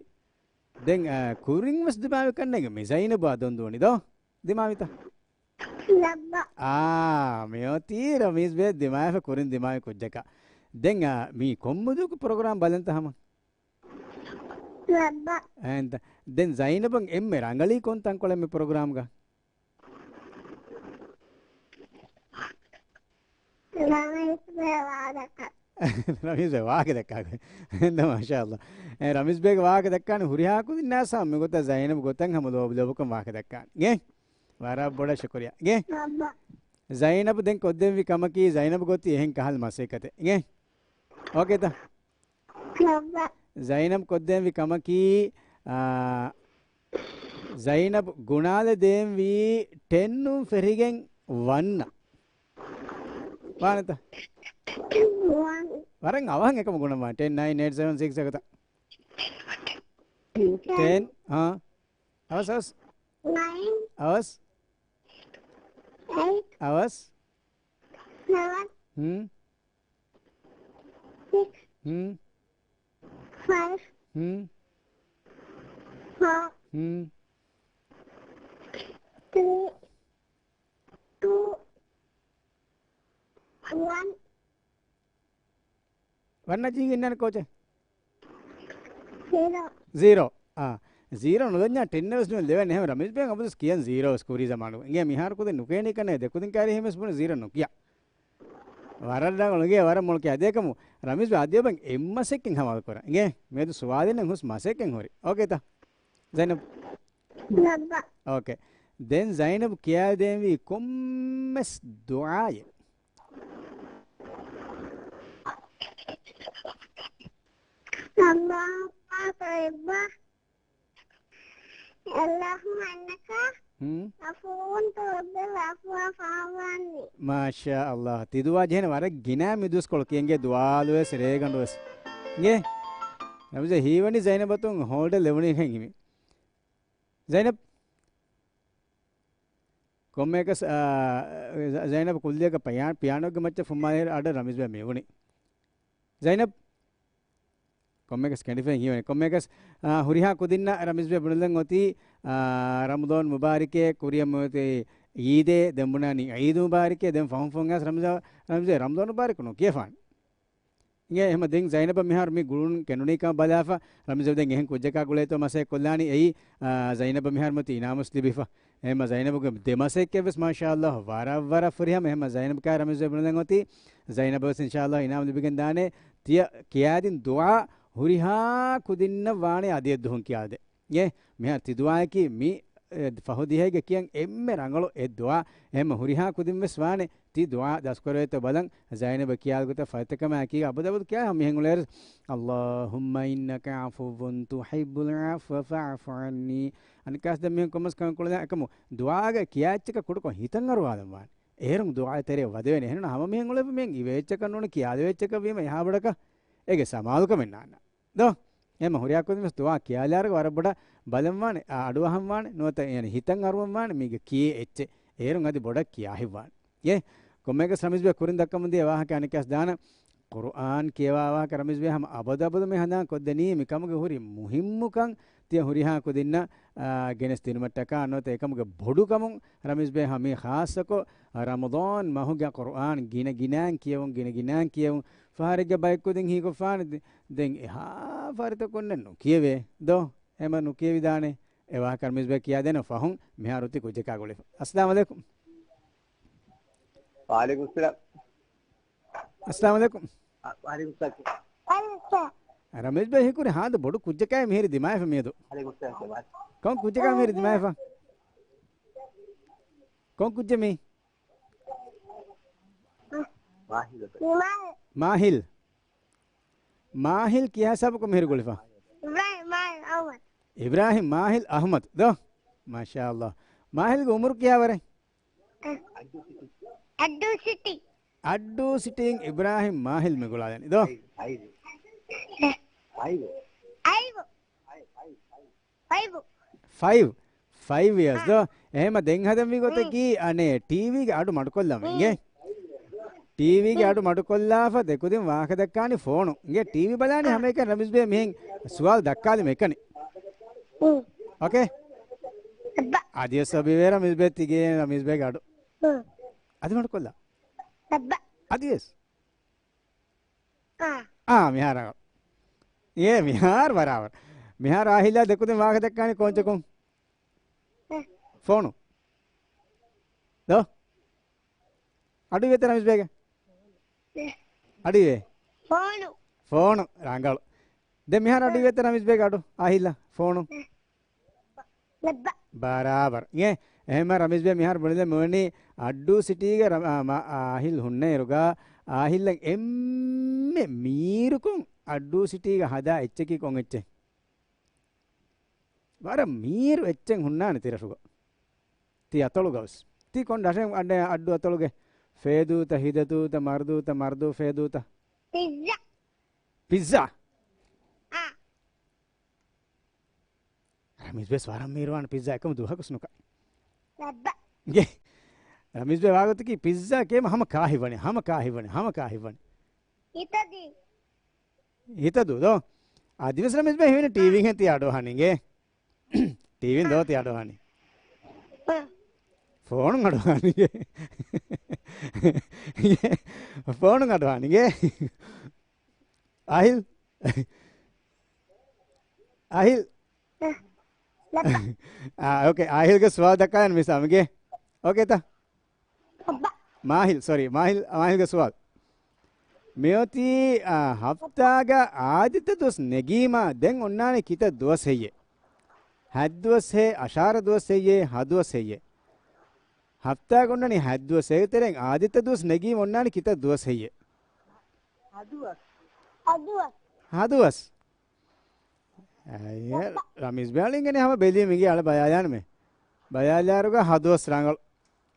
ދެން، އާ، ކުރިން ވެސް ދިމާވި ކަންނޭނގެ މި ޒައިނަބާ ދޮންދޫނި ދޯ؟ ދިމާވިތަ؟ ލައްބަ. އާ، މިއޮތީ ރަމީޒް ބޭ ދިމާވިފަ ކުރިން ދިމާވި ކުއްޖަކާ. ދެން، އާ، މީ ކޮންމެ ދުވަހަކު ޕްރޮގްރާމް ބަލަންތަ ހަމަ؟ ލައްބަ. އެހެންތަ؟ ދެން ޒައިނަބަށް އެންމެ ރަނގަޅީ ކޮން ތަންކޮޅެއް މި ޕްރޮގްރާމްގަ؟ ރަމީޒް ބޭ ވާހަކަ. ރަމީޒް ބޭ ވާހަކަ ދައްކާ. އެހެންތަ؟ މާޝާﷲ. އެ، ރަމީޒް ބޭގެ ވާހަކަ ދައްކާނެ ހުރިހާ ކުދިންނާ ސާ މިގޮތަށް ޒައިނަބް ގޮތަށް ހަމަ ލޯބި ލޯބިކޮށް ވާހަކަ ދައްކާނެ. އިނގޭ؟ ވަރަށް ބޮޑަށް ޝުކުރިއްޔާ. އިނގޭ؟ ލައްބަ. ޒައިނަބް ދެން ކޮށްދެންވީ ކަމަކީ، ޒައިނަބް ގޮތީ އެހެން ކަހަލަ މަސައްކަތެއް. އިނގޭ؟ އޯކޭތަ؟ ލައްބަ. ޒައިނަބް ކޮށްދެންވީ ކަމަކީ، އާ، ޒައިނަބް ގުނާލެ ދޭންވީ ޓެންއުން ފެށިގެން ވަންއަށް. ވާނެތަ؟ ވަން. ވަރަށް އަވަހަށް އެކަމަ ގުނަން ވާނެ. ޓެން، ނައިން، އެއިޓް، ސެވެން، ސިކްސް އެގޮތަށް. ޓެން. ޓެން، އާ. އަވަސް، އަވަސް. ނައިން. އަވަސް. އެއިޓް. އަވަސް. ސެވެން. ހުން. ސިކްސް. ހުން. ފައިވް. ހުން. ފޯ. ހުން. ތްރީ. ޓޫ. ވަން. ވަންއަށް ޖީގެން އިންނާނެ ކޯޗެއް؟ ޒީރޯ. ޒީރޯ. އާ. ޒީރޯ ނުދަންޏާ ޓެންއެއް ވެސް ނުވެ ލެވެން. އެހެން ރަމީޒް ބޭން އަބަދުވެސް ކިޔަން ޒީރޯ ވެސް ކުރީ ޒަމާނުގަ. އިނގޭ މިހާރު ކުދިން ނުކޭނީ ކަންނޭ ދެ ކުދިން ކާރި ހެމެސް ބުނެ ޒީރޯ ނުކިޔާ. ވަރަށް ރަނގަޅު އިނގޭ ވަރަށް މޮޅު ކިޔާ. އަދި އެކަމު ރަމީޒް ބޭ އަދި އޮބަން އެއްމަސެއްކެން ހަވާލު ކުރަން. އިނގޭ މިއަދު ސުވާލެއް ނެތް ހުސް މަސެއްކެން ހުރި. އޯކޭތަ؟ ޒައިނަބް. ލައްބަ. އޯކޭ. ދެން ޒައިނަބް ކިޔާދޭންވީ ކޮންމެސް ދުޢާއެއް؟ اللهم طيبا، اللهم إنك ހުން. عفو تحب العفو فاعف عني. މާޝާﷲ. ތި ދުޢާ ޖެހޭނެ ވަރަށް ގިނަ މި ދުވަސްކޮޅު ކިޔަންގެ ދުޢާލުވެސް ރޭގަނޑުވެސް. އިނގޭ؟ ރަމީޒް ހީވަނީ ޒައިނަބަށް ހޯލްޑެއް ލެވުނީ ހެން ހިމި. ޒައިނަބް. ކޮންމެއަކަސް، އާ، ޒަ-، ޒައިނަބް ކުއްލިއަކަށް ޕިޔާ-، ޕިޔާނޯގެ މައްޗަށް ފުއްމާލި އަޑަށް ރަމީޒް ބޭ މިވުނީ. ޒައިނަބް. ކޮންމެއަކަސް ކެނޑިފައި ހީވަނީ. ކޮންމެއަކަސް، އާ، ހުރިހާ ކުދިންނަށް ރަމީޒް ބޭ ބުނެލަން އޮތީ، އާ، ރަމަޟާން މުބާރިކޭ ކުރިއަށް މިއޮތީ އީދޭ، ދެން ބުނާނީ އީދު މުބާރިކޭ، ދެން ފަހުން ފަހުން އައިސް ރަމްޒާ-، ރަމީޒް ބޭ ރަމަޟާން މުބާރިކު ނުކިޔަފާނެ. އިނގޭ އެހެމަ ދެން ޒައިނަބަށް މިހާރު މި ގުޅުން ކެނޑުނީ ކަމަށް ބަލާފަ، ރަމީޒް ބޭ ދެން އެހެން ކުއްޖަކާ ގުޅޭތޯ މަސައްކަތް ކޮށްލާނީ އެއީ، އާ، ޒައިނަބަށް މިހާރު މިއޮތީ އިނާމުސް ލިބިފަ. އެހެމަ ޒައިނަބުގެ ދެ މަސައްކަތް ވެސް މާޝާﷲ ވަރަށް ވަރަށް ފުރިހަމަ. އެހެމަ ޒައިނަބް ކާ ރަމީޒް ބޭ ބުނެލަން އޮތީ، ޒައިނަބަށް ވެސް އިންޝާﷲ އިނާމް ލިބިގެން ދާނެ. ތިޔަ ކިޔާދިން ދުޢާ ހުރިހާ ކުދިންނަށް ވާނެ އަދިއެއް ދުހުން ކިޔާދޭ. އޭ، މިހާރު ތި ދުޢާއަކީ މި އެ، ފަހު ދިހައިގެ ކިޔަން އެންމެ ރަނގަޅު އެއް ދުޢާ. އެހެންމެ ހުރިހާ ކުދިން ވެސް ވާނެ ތި ދުޢާ ދަސްކުރެވޭތޯ ބަލަން. ޒައިނަބަށް ކިޔާލި ގޮތަށް ފައިތަކަމާ ކީ އަބަދު އަބަދު ކިޔާ ހަމަ މިހެން އުޅޭއިރު، اللهم إنك عفو تحب العفو فاعف عني. އަނެއްކާސް ދެން މިހެން ކޮންމެސް ކަމެއް ކުޅެދާނެ އެކަމު ދުޢާގަ ކިޔާ އެއްޗަކަށް ކުޑަކޮށް ހިތަށް އަރުވާލަން ވާނެ. އޭރުން ދުޢާ ތެރޭ ވަދެވޭނެ. އެހެން ހަމަ މިހެން އުޅެފަ މިހެން އިވޭ އެއްޗަކަށް ނޫން ކިޔާލެވޭ އެއްޗަކަށް ވީމަ އެހާ ބޮޑަކަށް އޭގެ ސަމާލުކަމެއް ނާންނާނެ. ދޯ؟ އެހެންމެ ހުރިހާ ކުދިން ވެސް ދުޢާ ކިޔާލާއިރުގަ ވަރަށް ބޮޑަށް ބަލަންވާނެ، އަ، އަޑުއަހަން ވާނެ، ނުވަތަ އެ ހިތަށް އަރުވަން ވާނެ މީގެ ކިޔޭ އެއްޗެއް. އޭރުން އަދި ބޮޑަށް ކިޔާ ހިތްވާނެ. އޭ، ކޮންމެއަކަސް ރަމީޒް ބޭ ކުރިން ދައްކަމުން ދިޔަ ވާހަކަ އަނެއްކާސް ދާނަން. ޤުރުއާން ކިޔަވާ ވާހަކަ ރަމީޒް ބޭ ހަމަ އަބަދު އަބަދު މި ހަނދާން ކޮށްދެނީ މިކަމުގެ ހުރި މުހިއްމުކަން ތިޔަ ހުރިހާ ކުދިންނަށް، އާ، ގެނެސް ދިނުމަށްޓަކާ ނުވަތަ އެކަމުގެ ބޮޑުކަމުން ރަމީޒް ބޭ ހަމީ ޚާއްޞަކޮށް ރަމަޟާން މަހުގެ ޤުރުއާން ގިނަ ގިނައިން ކިޔެވުން، ގިނަ ގިނައިން ކިޔެވުން. ފަހަރެއްގެ ބައެއް ކުދިން ހީކޮށްފާނެ ދެ-، ދެން އެހާ ފަހަރުތަކުންނެއް ނުކިޔެވޭ ދޯ؟ އެމަ ނުކިޔެވިދާނެ. އެ ވާހަކަ ރަމީޒް ބޭ ކިޔާދޭނަން ފަހުން މިހާރު ތި ކުއްޖަކާ ގުޅިފަ. އައްސަލާމު ޢަލައިކުމް. ވަޢަލައިކުމް އައްސަލާމް. އައްސަލާމު ޢަލައިކުމް. ވަޢަލައިކުމް އައްސަލާމް. ރަމީޒް ބޭ ހީކުރި ހާދަ ބޮޑު ކުއްޖަކާއި މިހިރި ދިމާވެފަ މިއަދު. ކޮން ކުއްޖަކާ މިހިރި ދިމާވެފަ؟ ކޮން ކުއްޖެއް މީ؟ މާހިލް. މާހިލް. މާހިލް ކިހާ ހިސާބަކުން މިހިރު ގުޅިފަ؟ އިބްރާހިމް މާހިލް އަޙްމަދު. އިބްރާހިމް މާހިލް އަޙްމަދު ދޯ؟ މާޝާﷲ. މާހިލްގެ އުމުރު ކިހާވަރެއް؟ އައްޑޫ ސިޓީ. އައްޑޫ ސިޓީން އިބްރާހިމް މާހިލް މި ގުޅާލަނީ ދޯ؟ އައިވު. އައިވު. ފައިވް. ފައިވް އިޔާސް ދޯ؟ އެހެމަ ދެން ހަދަންވީ ގޮތަކީ، އަނެއް ޓީވީގެ އަޑު މަޑުކޮށްލަމުން އިނގޭ. ޓީވީގެ އަޑު މަޑުކޮށްލާފަ ދެކުދިން ވާހަކަ ދައްކާނީ ފޯނު. އިނގޭ ޓީވީ ބަލާނީ ހަމައެކަނި ރަމީޒް ބޭ މިހެން ސުވާލު ދައްކާލިމަ އެކަނި. އޯކޭ؟ އަދިވެސް އޮބިވޭ ރަމީޒް ބޭ ތިގޭ ރަމީޒް ބޭގެ އަޑު. އަދި މަޑުކޮށްލާ. އަދިވެސް. އާ. އާ، މިހާރަށް. އޭ، މިހާރު ބަރާބަރު. މިހާރު އާހިލްއާ ދެކުދިން ވާހަކަ ދައްކާނީ ކޯންޗަކުން؟ އެ. ފޯނު. ދޯ؟ އަޑު އިވޭތަ ރަމީޒް ބޭގެ؟ އެ. އަޑު އިވޭ؟ ފޯނު. ފޯނު، ރަނގަޅު. ދެން މިހާރު އަޑު އެ. އިވޭތަ ރަމީޒް ބޭގެ އަޑު؟ އާހިލްއާ، ފޯނު. އެ. ލައްބަ. ބަރާބަރު. އޭ، އެހެންމަ ރަމީޒް ބޭ މިހާރު ބުނެލެ މިވަނީ އައްޑޫ ސިޓީގެ ރަ-، އާ، މަ-، އާހިލް ހުންނަ އިރުގަ، އާހިލްއަށް އެންމެ މީރުކޮށް އައްޑޫ ސިޓީގަ ހަދާ އެއްޗަކީ ކޮން އެއްޗެއް؟ ވަރަށް މީރު އެއްޗެއް ހުންނާނެ ތިރަށުގަ. ތި އަތޮޅުގަ ވެސް. ތި ކޮން ރަށެއް އައްޑޭ އައްޑޫ އަތޮޅުގެ؟ ފޭދޫތަ، ހިދަދޫތަ، މަރުދޫތަ، މަރުދޫ ފޭދޫތަ؟ ޕިއްޒާ. ޕިއްޒާ؟ އާ. ރަމީޒް ވެސް ވަރަށް މީރުވާނެ ޕިއްޒާ އެކަމު ދުވަހަކުސް ނުކާ. ލައްބަ. ގެ. ރަމީޒް ބޭ ވާގޮތަކީ ޕިއްޒާ ކޭމަ ހަމަ ކާ ހިތްވަނީ، ހަމަ ކާ ހިތްވަނީ، ހަމަ ކާ ހިތްވަނީ. ހިތަދޫ. ހިތަދޫ ދޯ؟ އަދިވެސް ރަމީޒް ބޭ ހިވެނީ ޓީވީހެން ތި އަޑުއަހަނީ ގެ. ޓީވީން ދޯ ތި އަޑުއަހަނީ؟ އަ. ފޯނުން އަޑުއަހަނީ ގެ. ފޯނުން އަޑުއަހަނީ ގެ. އާހިލް. އާހިލް. އަ، ލައްބަ. އާ، އޯކޭ. އާހިލްގެ ސުވާލު ދައްކާލަން މި ސާމިގެ. އޯކޭތަ؟ ލައްބަ. މާހިލް، ސޮރީ. މާހިލް، މާހިލްގެ ސުވާލު. މިއޮތީ، އާ، ހަފްތާގަ އާދިއްތަ ދުވަސް ނެގީމާ ދެން އޮންނާނެ ކިތައް ދުވަސް ހެއްޔޭ؟ ހަތް ދުވަސް ހޭ، އަށާރަ ދުވަސް ހެއްޔޭ، ހަ ދުވަސް ހެއްޔޭ؟ ހަފްތާގަ އޮންނަނީ ހަތް ދުވަސް. އޭގެ ތެރެއިން އާދިއްތަ ދުވަސް ނެގީމަ އޮންނާނެ ކިތައް ދުވަސް ހެއްޔޭ؟ ހަ ދުވަސް. ހަ ދުވަސް. އައި، ރަމީޒް ބޭ އަޅިނގެނެ ހަމަ ބެލީމަ އިނގޭ އަޅަ ބަޔާލާނަމޭ. ބަޔާލާއިރުގަ ހަ ދުވަސް ރަނގަޅު.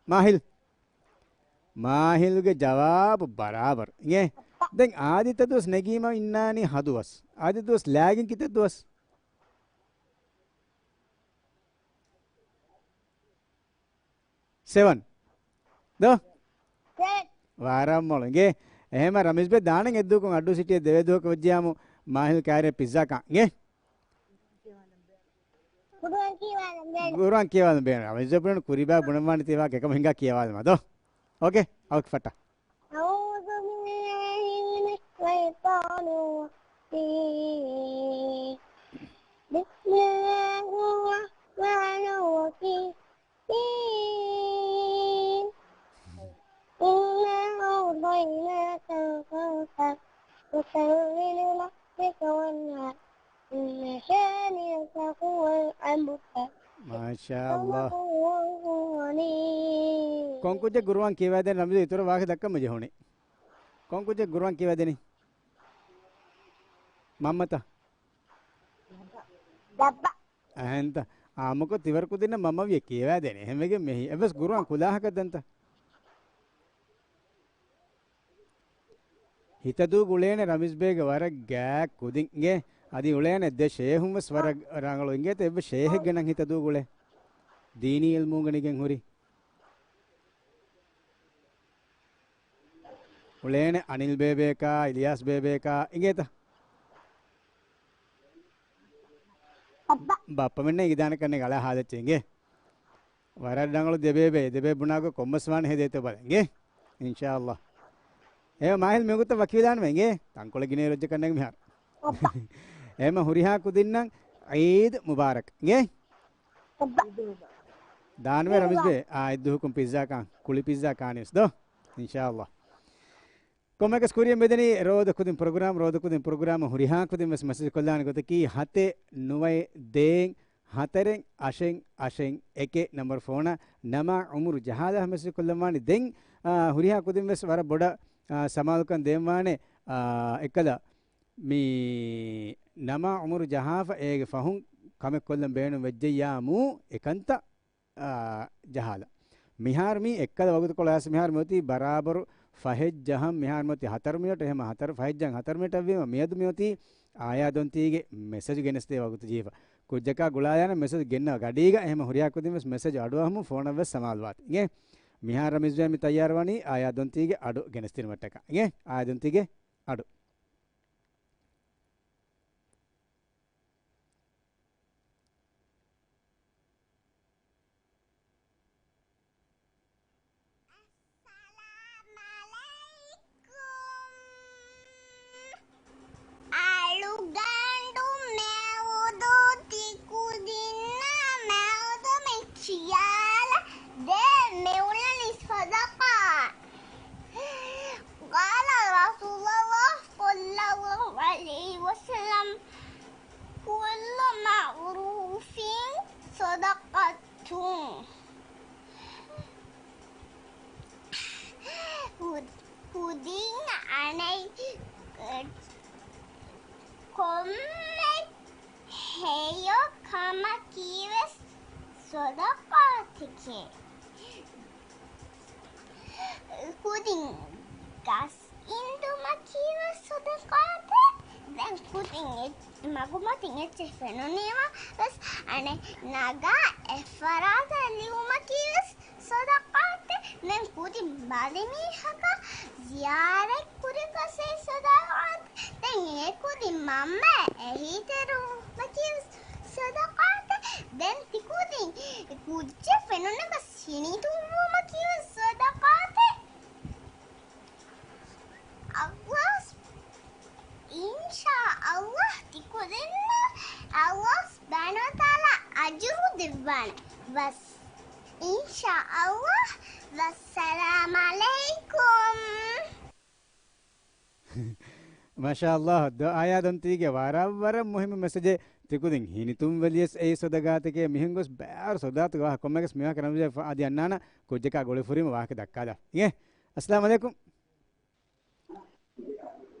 މާހިލް. މާހިލްގެ ޖަވާބު ބަރާބަރު. އިނގޭ؟ ދެން އާދިއްތަ ދުވަސް ނެގީމަ އިންނާނީ ހަ ދުވަސް. އާދިއްތަ ދުވަސް ލާގެން ކިތައް ދުވަސް؟ ސެވަން. ދޯ؟ ސެވަން. ވަރަށް މޮޅު. އިނގޭ؟ އެހެމަ ރަމީޒް ބޭ ދާނަން އެއްދުވަހަކުން އައްޑޫ ސިޓީއަށް ދެވޭ ދުވަހަކަށް ވެއްޖިޔާމު މާހިލް ކައިރި ޕިއްޒާ ކާން. އިނގޭ؟ ޤުރުއާން ކިޔަވާލަން ބޭނުން. ޤުރުއާން ކިޔަވާލަން ބޭނުން. ރަމީޒް ބޭ ބުނަން ވާނެ ތި ވާހަކަ އެކަމަ ހިނގާ ކިޔަވާލަމާ ދޯ؟ އޯކޭ. އައުކި ފައްޓާ. أعوذ بالله من الشيطان الرجيم. بسم الله الرحمن الرحيم. إنا أعطيناك الكوثر. فصل لربك وانحر. إن شانئك هو الأبتر. ما މާޝާﷲ. ކޮން ކުއްޖެއް ގުރުއާން ކިޔަވައިދޭން ރަމްޒީ؟ އިތުރަށް ވާހަކަ ދައްކަން ޖެހުނީ. ކޮން ކުއްޖެއް ގުރުއާން ކިޔަވައިދެނީ؟ މަންމަތަ؟ ދައްބަ. އަހަންތަ؟ އާއްމުކޮށް ތިވަރު ކުދިންނަށް މަންމަ ވިޔަ ކިޔަވައިދޭނެ. އެހެންވެގެން މެހި. އެއްވެސް ގުރުއާން ކުލާހަކަށް ދަންތަ؟ ހިތަދޫ ގުޅޭނެ ރަމީޒްބޭގެ ވަރަށް ގާތް ކުދިން އިނގޭ. އަދި އުޅޭނެ ދެ ޝޭހުން ވެސް ވަރަށް ރަނގަޅު އިނގޭތަ؟ އެއްވެސް ޝޭހެއްގެ ނަން ހިތަދޫ ގުޅޭ. ދީނީ އިލްމު އުނގެނިގެން ހުރި. އުޅޭނެ އަނިލް ބޭބެއަކާ، އިލްޔާސް ބޭބެއަކާ އިނގޭތަ؟ ބައްޕަ. ބައްޕަމެންނަށް އިނގިދާނެ ކަންނޭނގެ އަޅާ ހާލައްޗޭ އިނގޭ. ވަރަށް ރަނގަޅު ދެބޭބެ، ދެބޭ ބުނާގޮ ކޮންމެސް ވާން ހެދޭތޯ ބަލަން އިނގޭ. އިންޝާﷲ. އޭ މާހިލް މިވަގުތަށް ވަކިވެލާންވެ އިނގޭ. ތަންކޮޅެއް ގިނައިރު އޮއްޖެ ކަންނޭނގެ މިހާރު. އެހެމަ ހުރިހާ ކުދިންނަށް ޢީދު މުބާރަކް އިނގޭ. ދާންވެ ރަމީޒްބޭ. އާ، އެއްދުވަހަކުން ޕިއްޒާ ކާން، ކުޅި ޕިއްޒާ ކާނީވެސް ދޯ. އިންޝާﷲ. ކޮންމެއަކަސް ކުރިޔަށް މިދަނީ ރޯދަ ކުދިން ޕްރޮގްރާމް، ރޯދަ ކުދިން ޕްރޮގްރާމް ހުރިހާ ކުދިން ވެސް މެސެޖް ކޮށްލާނެ ގޮތަކީ ހަތެއް ނުވައެއް ދޭއް ހަތަރެއް އަށެއް އަށެއް އެކެއް ނަމްބަރު ފޯނަށް. ނަމާ އުމުރު ޖަހާލާ މެސެޖް ކޮށްލަންވާނެ. ދެން، އާ، ހުރިހާ ކުދިން ވެސް ވަރަށް ބޮޑަށް، އާ، ސަމާލުކަން ދޭންވާނެ، އާ، އެއްކަލަ މި ނަމާ އުމުރު ޖަހާފަ އޭގެ ފަހުން ކަމެއް ކޮށްލަން ބޭނުން ވެއްޖެއްޔާމު އެކަންތައް، އާ، ޖަހާލަ. މިހާރު މީ އެއްކަލަ ވަގުތުކޮޅަށް މިހާރު މިއޮތީ ބަރާބަރު ފަހެއް ޖަހަން، މިހާރު މިއޮތީ ހަތަރު މިނެޓް، އެހެމަ ހަތަރު، ފަހެއް ޖަހަން ހަތަރު މިނެޓް ވީމަ މިއަދު މިއޮތީ އާޔާ ދޮންތީގެ މެސެޖް ގެނެސްދޭ ވަގުތު ޖެހިފަ. ކުއްޖަކާ ގުޅާލާނެ މެސެޖް ގެންނަ ގަޑީގަ، އެހެމަ ހުރިހާ ކުދިން ވެސް މެސެޖް އަޑުއަހަމުން ފޯނަށް ވެސް ސަމާލުވާތި. އިނގޭ؟ މިހާރު ރަމީޒް ބޭ މި ތައްޔާރުވަނީ އާޔާ ދޮންތީގެ އަޑު ގެނެސްދިނުމަށްޓަކާ. އިނގޭ؟ އާޔާ ދޮންތީގެ އަޑު. އައްސަލާމް ޢަލައިކުމް. އަޅުގަނޑު މެއުދު ތިކުދިންނަށް މެއުދު މި ކިޔާލަ ދޭ މިއުޅެނީ ޞަދަޤާތް. قال رسول الله صلى الله عليه وسلم، كل معروف صدقة. ކުދިން އަނެއް ކޮންމެ ހެޔޮ ކަމަކީވެސް ޞަދަޤާތެކޭ. ކުދިން ގަސް އިންދުމަކީވެސް ޞަދަޤާތެއް. ދެން ކުދިން އެ-، މަގުމަތިން އެއްޗެއް ފެނުނީމަ ވެސް އަނެއް ނަގާ އެއްފަރާތަށް ލިޔުމަކީވެސް ޞަދަޤާތެއް. ދެން ކުދިން ބަލިމީހަކަށް ޒިޔާރަތް ކުރިކަސް އެއީ ޞަދަޤާތެއް. ދެން އެ ކުދިން މަންމަ އެހީތެރިވުމަކީވެސް ޞަދަޤާތެއް. ދެން ތި ކުދިން ކުއްޖެއް ފެނުނަކަސް ހިނިތުންވުމަކީވެސް ޞަދަޤާތެއް. އައްލާހް، އިންޝާ އައްލާހް ތިކުދިންނަށް އައްލާހް ސުބްޙާނަހޫ ވަތަޢާލާ އަޖުރު ދެއްވާނެ ވެސް. އިންޝާ އައްލާހް. ވައްސަލާމް ޢަލައިކުމް. މާޝާ އައްލާހް، ދޯ އާޔާ ދޮންތީގެ ވަރަށް ވަރަށް މުހިއްމު މެސެޖެއް. ތިކުދިން ހިނިތުންވެލިޔަސް އެއީ ޞަދަޤާތެކޭ. މިހެން ގޮސް ބާރު ޞަދަޤާތުގެ ވާހަކަ ކޮންމެއަކަސް މިވާހަކަ ރަމްޒީ އަދި އަންނާނަ ކުއްޖަކާ ގުޅިފުރީމަ ވާހަކަ ދައްކާލާ. އިނގޭ؟ އައްސަލާމު ޢަލައިކުމް.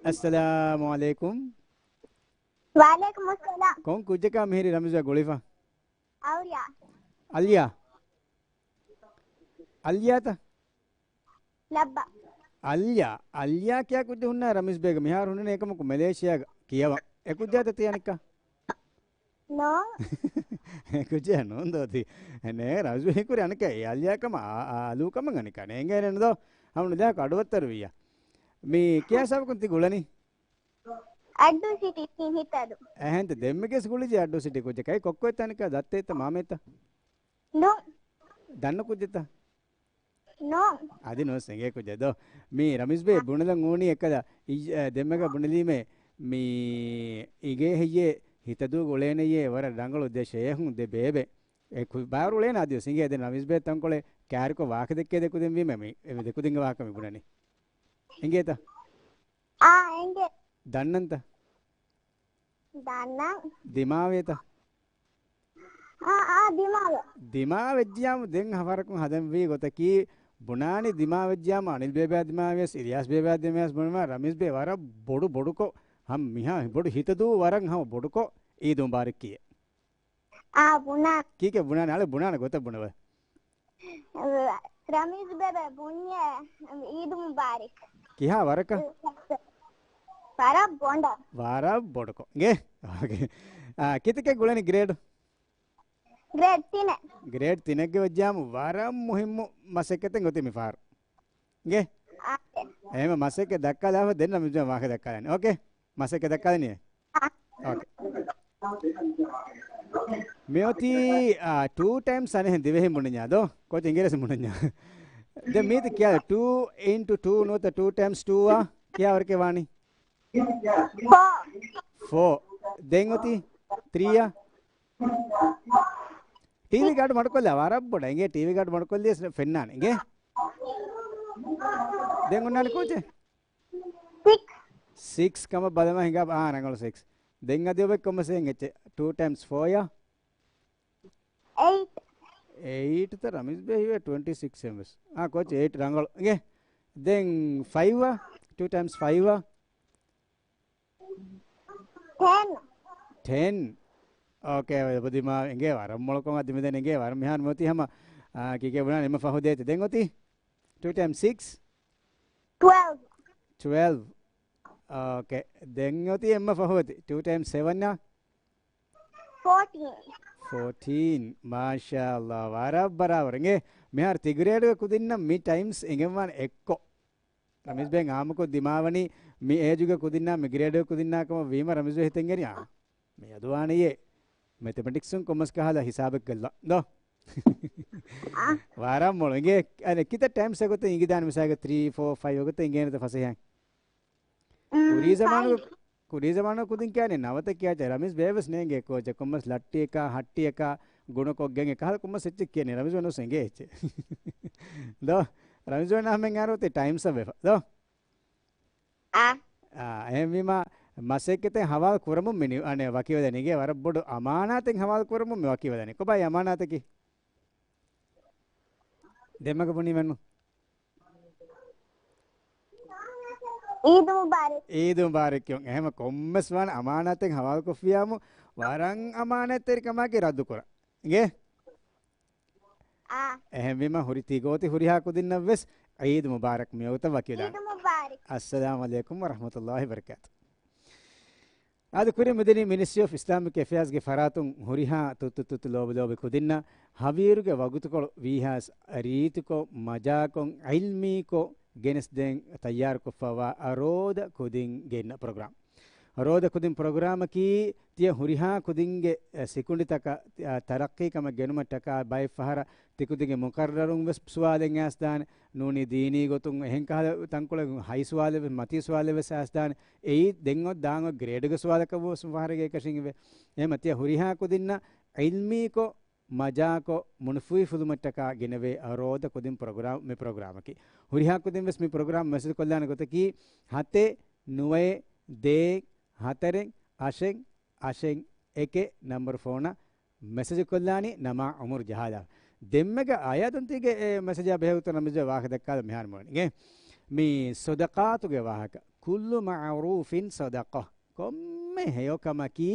އައްސަލާމު ޢަލައިކުމް. ވަޢަލައިކުމުއްސަލާމް. ކޮން ކުއްޖަކާ މިހިރީ ރަމްޒީ ގުޅިފަ؟ އައުލިޔާ. އަލްޔާ. އަލްޔާތަ؟ ލައްބަ. އަލްޔާ. އަލްޔާ ކިޔާ ކުއްޖެއް ހުންނާ ރަމީޒް ބޭގަ މިހާރު ހުންނަނީ އެކަމަކު މެލޭޝިޔާގަ ކިޔަވަން. އެ ކުއްޖާތަ ތީ އަނެއްކާ؟ ނޯ. އެ ކުއްޖާ ނޫން ދޯ ތީ. ނޭ ރަމީޒް ބޭ ހީކުރި އަނެއްކާ އެ އަލްޔާ ކަމަށް އާ، އާ، އަލޫ ކަމަށް އަނެއްކާ ނޭނގޭނެ ދޯ. ހަމަ ނުލާކު އަޑުއައްތަރު ވިއްޔާ. މި ކިޔާ ހިސާބަކުން ތި ގުޅަނީ؟ އައްޑޫ ސިޓީ ތިން ހިތަދު. އެހެންތަ ދެންމެ ގެސް ގުޅިޖެ އައްޑޫ ސިޓީ ކުއްޖަކައި ކޮއްކޮއެއްތަ އަނެއްކާ ދައްތައެއްތަ މާމައެއްތަ؟ ނޫން. ދަންނަ ކުއްޖެއްތަ؟ ނޫން. އަދި ނޫން ސެނގޭ ކުއްޖެއް ދޯ. މީ ރަމީޒް ބޭ ބުނެލަން އޫނީ އެއްކަލަ އި-، އަ، ދެންމެގަ ބުނެލީމޭ މީ އިނގޭ ހެއްޔޭ ހިތަދޫ ގުޅޭނެއްޔޭ ވަރަށް ރަނގަޅު ދެ ޝޭހުން ދެ ބޭބެ. އެ ކު-، ބާރު އުޅޭނެ އަދިވެސް އިނގޭ ދެން ރަމީޒް ބޭ ތަންކޮޅެއް ކާރިކޮށް ވާހަކަ ދެއްކޭ ދެ ކުދިން ވީމޭ މި އެ ދެ ކުދިންގެ ވާހަކަ މި ބުނަނީ. އިނގޭތަ؟ އާ، އިނގޭ. ދަންނަންތަ؟ ދަންނަން. ދިމާވޭތަ؟ އާ، އާ، ދިމާވެ. ދިމާވެއްޖިޔާމު ދެން ހަފަރަކުން ހަދަންވީ ގޮތަކީ، ބުނާނީ ދިމާވެއްޖިޔާމު އަނިލް ބޭބެއާ ދިމާވިޔަސް، އިލްޔާސް ބޭބެއާ ދިމާވިޔަސް ބުނުމާ، ރަމީޒް ބޭ ވަރަށް ބޮޑު ބޮޑުކޮށް، ހަމަ މިހާ ބޮޑު ހިތަދޫ ވަރަށް ހަމަ ބޮޑުކޮށް އީދު މުބާރަކް ކިޔޭ. އާ، ބުނާ. ކީކޭ ބުނާނެ؟ އަޅެ ބުނާނެ ގޮތަށް ބުނެވޭ. ރަމީޒް ބޭބެ ބުންޏޭ އީދު މުބާރަކް. ކިހާ ވަރަކަށް؟ ވަރަށް ބޮޑަށް. ވަރަށް ބޮޑުކޮށް. އިނގޭ؟ އޯކޭ. އާ، ކިތަކެއް ގުޅެނީ ގްރޭޑް؟ ގްރޭޑް ތިނެއް. ގްރޭޑް ތިނެއްގެ ވެއްޖާމު ވަރަށް މުހިއްމު މަސައްކަތެއް އޮތީ މިފަހަރު. އިނގޭ؟ އާ. އެހެން މަސައްކަތް ދައްކާލާފަ ދެން ރަމީޒް ބޭ ވާހަކަ ދައްކާލާނެ. އޯކޭ؟ މަސައްކަތް ދައްކާލަނީ؟ އާ. އޯކޭ. މިއޮތީ، އާ، ޓޫ ޓައިމްސް އަނެއްހެން ދިވެހިން ބުނަންޏާ ދޯ؟ ކޯޗް އިނގިރޭސި ބުނަންޏާ. ދެން މީތި ކިޔާ ޓޫ އިންޓު ޓޫ ނުވަތަ ޓޫ ޓައިމްސް ޓޫ އާ؟ ކިހާ ވަރަކަށް ވާނީ؟ ފޯ. ފޯ. ދެން އޮތީ ތްރީ އާ؟ ޓީވީ ގާޑް މަޑުކޮށްލާ ވަރަށް ބޮޑަށް. އިނގޭ ޓީވީ ގާޑް މަޑުކޮށްލިޔަސް ފެންނާނެ. އިނގޭ؟ ދެން އޮންނާނެ ކޯޗެއް؟ ސިކްސް. ސިކްސް ކަމަށް ބަލަމާ ހިނގާ، އާ، ރަނގަޅު ސިކްސް. ދެން އަދި އޮވެ ކޮންމެސް އެއްޗެއް؟ ޓޫ ޓައިމްސް ފޯ އާ؟ އެއިޓް. އެއިޓް ތަ ރަމީޒް ބޭ ހީވޭ ޓްވެންޓީ ސިކްސް އެއްވެސް. އާ، ކޯޗް އެއިޓް ރަނގަޅު. އިނގޭ؟ ދެން ފައިވް އާ؟ ޓޫ ޓައިމްސް ފައިވް އާ؟ ޓެން. ޓެން. އޯކޭ، އޮތީ ދިމާ އިނގޭ ވަރަށް މޮޅުކޮށް އަދި މިދެން އިނގޭ ވަރަށް މިހާރު މިއޮތީ ހަމަ، އާ، ކީކޭ ބުނާނެ އެންމެ ފަހު ދޭތެ. ދެން އޮތީ؟ ޓޫ ޓައިމްސް ސިކްސް؟ ޓްވެލްވް. ޓްވެލްވް. އޯކޭ. ދެން އޮތީ އެންމެ ފަހު އޮތީ. ޓޫ ޓައިމްސް ސެވަން އާ؟ ފޯޓީން. ފޯޓީން. މާޝާﷲ. ވަރަށް ބަރާބަރު. އިނގޭ މިހާރު ތި ގްރޭޑުގެ ކުދިންނަށް މި ޓައިމްސް އެނގެންވާނެ އެއްކޮށް. ރަމީޒް ބޭ އާއްމުކޮށް ދިމާވަނީ މި އޭޖުގެ ކުދިންނާ މި ގްރޭޑުގެ ކުދިންނާ ކަމަށް ވީމަ ރަމީޒް ބޭ ހިތަށް އެރި އާ، މިއަދު ވާނެޔޭ. މެތެމެޓިކްސުން ކޮންމެސް ކަހަލަ ހިސާބެއް ކޮށްލާ ދޯ. އާ. ވަރަށް މޮޅު. އިނގޭ، އަނެއް ކިތައް ޓައިމްސް އެގޮތަށް އިނގިދާނެ މިސާލަކަށް ތްރީ، ފޯ، ފައިވް އެގޮތަށް އިނގޭނެތަ ފަސޭހައިން؟ މް، ކުރީ ޒަމާނުގެ، ފައިވް. ކުރީ ޒަމާނުގެ ކުދިން ކިޔާނެ ނަވަތަ ކިޔާޗެ ރަމީޒް ބޭވެސް ނޭނގޭ ކޯޗެއް ކޮންމެސް ލައްޓިއަކާ، ހައްޓިއަކާ، ގުނަކޮށްގެން އެކަހަލަ ކޮންމެސް އެއްޗެއް ކިޔަނީ ރަމީޒް ވެސް އެނގޭ އެއްޗެއް. ދޯ، ރަމީޒް ވެސް ނާމެން އަރު ތި ޓައިމްސް އަށް ވެފަ. ދޯ؟ އާ. އާ، އެހެންވީމަ، މަސައްކަތެއް ހަވާލު ކުރަމުން މި ނި-، އަނެއް ވަކިވެދަނީ. އިނގޭ ވަރަށް ބޮޑު އަމާނާތެއް ހަވާލު ކުރަމުން މި ވަކިވެދަނީ. ކޮބާ އަމާނާތަކީ؟ ދެމަގަ ބުނީމެއްނު. އީދު މުބާރަކް. އީދު މުބާރަކް ކިޔުން. އެހެމަ ކޮންމެސް ވާން އަމާނާތެއް ހަވާލު ކޮށްފިޔާމު ވަރަށް އަމާނާތްތެރިކަމާގެ ރައްދު ކުރަން. އިނގޭ؟ އާ. އެހެންވީމަ ހުރި ތި ގޯތި ހުރިހާ ކުދިންނަށް ވެސް އީދު މުބާރަކް މިވަގުތަށް ވަކިވެލާނެ. އީދު މުބާރަކް. އައްސަލާމު ޢަލައިކުމް ވަރަޙްމަތުﷲ ވަބަރަކާތު. އާދެ ކުރިން މިދެނީ މިނިސްޓްރީ އޮފް އިސްލާމިކް އެފެއާޒްގެ ފަރާތުން ހުރިހާ ތުއްތު ތުއްތު ލޯބި ލޯބި ކުދިންނަށް ހަވީރުގެ ވަގުތުކޮޅު ވީހާސް ރީތިކޮށް، މަޖާކޮށް، ޢިލްމީކޮށް ގެނެސްދޭން ތައްޔާރުކޮށްފައިވާ ރޯދަ ކުދިން ގެންނަ ޕްރޮގްރާމް. ރޯދަ ކުދިން ޕްރޮގްރާމަކީ ތިޔަ ހުރިހާ ކުދިންގެ، އެ، ސިކުނޑިތަކަށް، އަ، ތަރައްޤީ ކަމަށް ގެނުމަށްޓަކާ ބައެއް ފަހަރަށް ތިކުދިންގެ މުޤައްރަރުން ވެސް ސުވާލެއް އައިސްދާނެ، ނޫނީ ދީނީ ގޮތުން އެހެން ކަހަލަ ތަންކޮޅެއް ހައި ސުވާލެއް ވެސް، މަތީ ސުވާލެއް ވެސް އައިސްދާނެ. އެއީ ދެން އޮތް ދާން އޮތް ގްރޭޑުގެ ސުވާލަކަށް ވެސް ފަހަރެއްގެ އެކަށީގެންވޭ. އެހެމަ ތިޔަ ހުރިހާ ކުދިންނަށް ޢިލްމީކޮށް، މަޖާކޮށް، މުނުފޫހިފުލުމަށްޓަކާ ގެނެވޭ ރޯދަ ކުދިން ޕްރޮގްރާމް، މި ޕްރޮގްރާމަކީ. ހުރިހާ ކުދިން ވެސް މި ޕްރޮގްރާމް މެސެޖް ކޮށްލާނެ ގޮތަކީ، ހަތެއް، ނުވައެއް، ދޭއް، ހަތަރެއް، އަށެއް، އަށެއް، އެކެއް ނަންބަރު ފޯނަށް މެސެޖް ކޮށްލާނީ ނަމާ ޢުމުރު ޖަހާލާ. ދެންމެގަ އާޔާދުންތީގެ އެ މެސެޖާ ބެހޭގޮތުން ނަމިޒް ވާހަކަ ދައްކާލަ މިހާރު މޮޅިން. އެ މި ޞަދަޤާތުގެ ވާހަކަ. ކުއްލު މަޢުރޫފިން ޞަދަޤަ. ކޮންމެ ހެޔޮކަމަކީ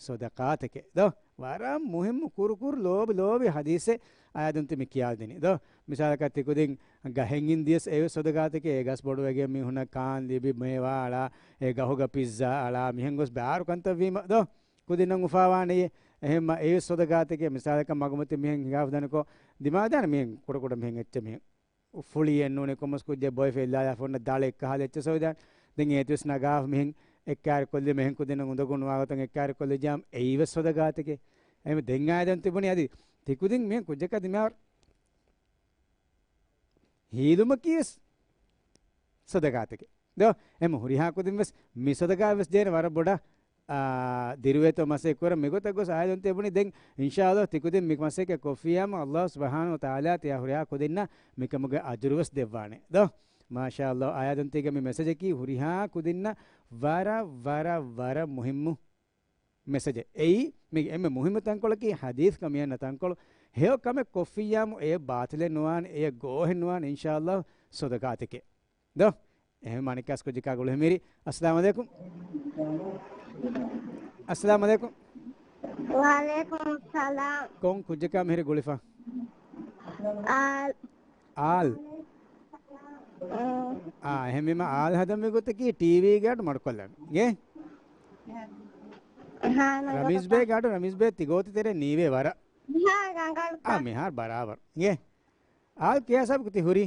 ޞަދަޤާތެކޭ. ދޯ؟ ވަރަށް މުހިއްމު ކުރު ކުރު ލޯބި ލޯބި ޙަދީޘެއް އާޔާދުންތި މި ކިޔާދިނީ. ދޯ؟ މިސާލަކަށް ތިކުދިން ގަހެއް އިންދިޔަސް އެވެސް ޞަދަޤާތެކޭ. އެ ގަސް ބޮޑުވެގެން މީހުނަށް ކާން ލިބި މޭވާ އަޅާ، އެ ގަހުގަ ޕިއްޒާ އަޅާ، މިހެން ގޮސް ބާރު ކަންތައް ވީމަ. ދޯ؟ ކުދިންނަށް އުފާވާނެޔޭ. އެހެންމަ އެވެސް ޞަދަޤާތެކޭ. މިސާލަކަށް މަގުމަތި މިހެން ހިނގާފަ ދަނިކޮށް، ދިމާދާނެ މިހެން ކުޑަކުޑަ މިހެން އެއްޗެއް މިހެން ފުޅިއެއް ނޫނީ ކޮންމެސް ކުއްޖެއް ބޮއެފަ އެއްލާލާފަ އޮންނަ ދަޅެއް ކަހަލަ އެއްޗެއް ސޮއިދާނެ. ދެން އޭތިވެސް ނަގާފަ މިހެން އެއްކާރި ކޮށްލި މިހެން ކުދިންނަށް އުނދަގޫ ނުވާގޮތަށް އެއްކާރި ކޮށްލިއްޖާމަ އެއީވެސް ޞަދަޤާތެކޭ. އެހެން ދެން އާޔާދުން ތިބުނީ އަދި ތިކުދިން މިހެން ކުއްޖަކަށް ދިމާވަރު ހީލުމަކީވެސް ޞަދަޤާތެކޭ. ދޯ؟ އެމަ ހުރިހާ ކުދިން ވެސް މި ޞަދަޤާ ވެސް ދޭނެ ވަރަށް ބޮޑަށް، އާ، ދިރުވޭތޯ މަސައްކަތް ކުރަން މިގޮތަށް ގޮސް އާޔާދުން ތިބުނީ ދެން އިންޝާﷲ ތިކުދިން މި މަސައްކަތް ކޮށްފިއްޔާމަ ﷲ ސުބްޙާނަހޫ ވަތަޢާލާ ތިޔާ ހުރިހާ ކުދިންނަށް މިކަމުގެ އަޖުރު ވެސް ދެއްވާނެ. ދޯ؟ މާޝާﷲ އާޔާދުންތީގެ މި މެސެޖަކީ ހުރިހާ ކުދިންނަށް ވަރަށް، ވަރަށް، ވަރަށް މުހިއްމު މެސެޖެއް. އެއީ މީގެ އެންމެ މުހިއްމު ތަންކޮޅަކީ ޙަދީޘް ކަމިޔަންނަ ތަންކޮޅު. ހެޔޮ ކަމެއް ކޮށްފިއްޔާމު އެ ބާޠިލެއް ނުވާނެ، އެ ގޯހެއް ނުވާނެ، އިންޝާﷲ ޞަދަޤާތެކޭ. ދޯ؟ އެހެން މަނިކާސް ކުއްޖަކާ ގުޅި މިހިރީ. އައްސަލާމު ޢަލައިކުމް. އައްސަލާމު ޢަލައިކުމް. ވަޢަލައިކުމުއްސަލާމް. ކޮން ކުއްޖަކާ މިހިރީ ގުޅިފަ؟ އާލް. އާލް. އާ، އެހެންވީމަ އާލް ހަދަން މި ގޮތަކީ ޓީވީގެ އަޑު މަޑުކޮށްލަން. އިނގޭ؟ ރަމީޒް ބޭގެ އަޑު، ރަމީޒް ބޭ ތި ގޯތި ތެރޭ ނީވޭ ވަރަށް. އާ، މިހާރު ބަރާބަރު. އިނގޭ؟ އާލް ކިޔާ ހިސާބަކު ތި ހުރީ؟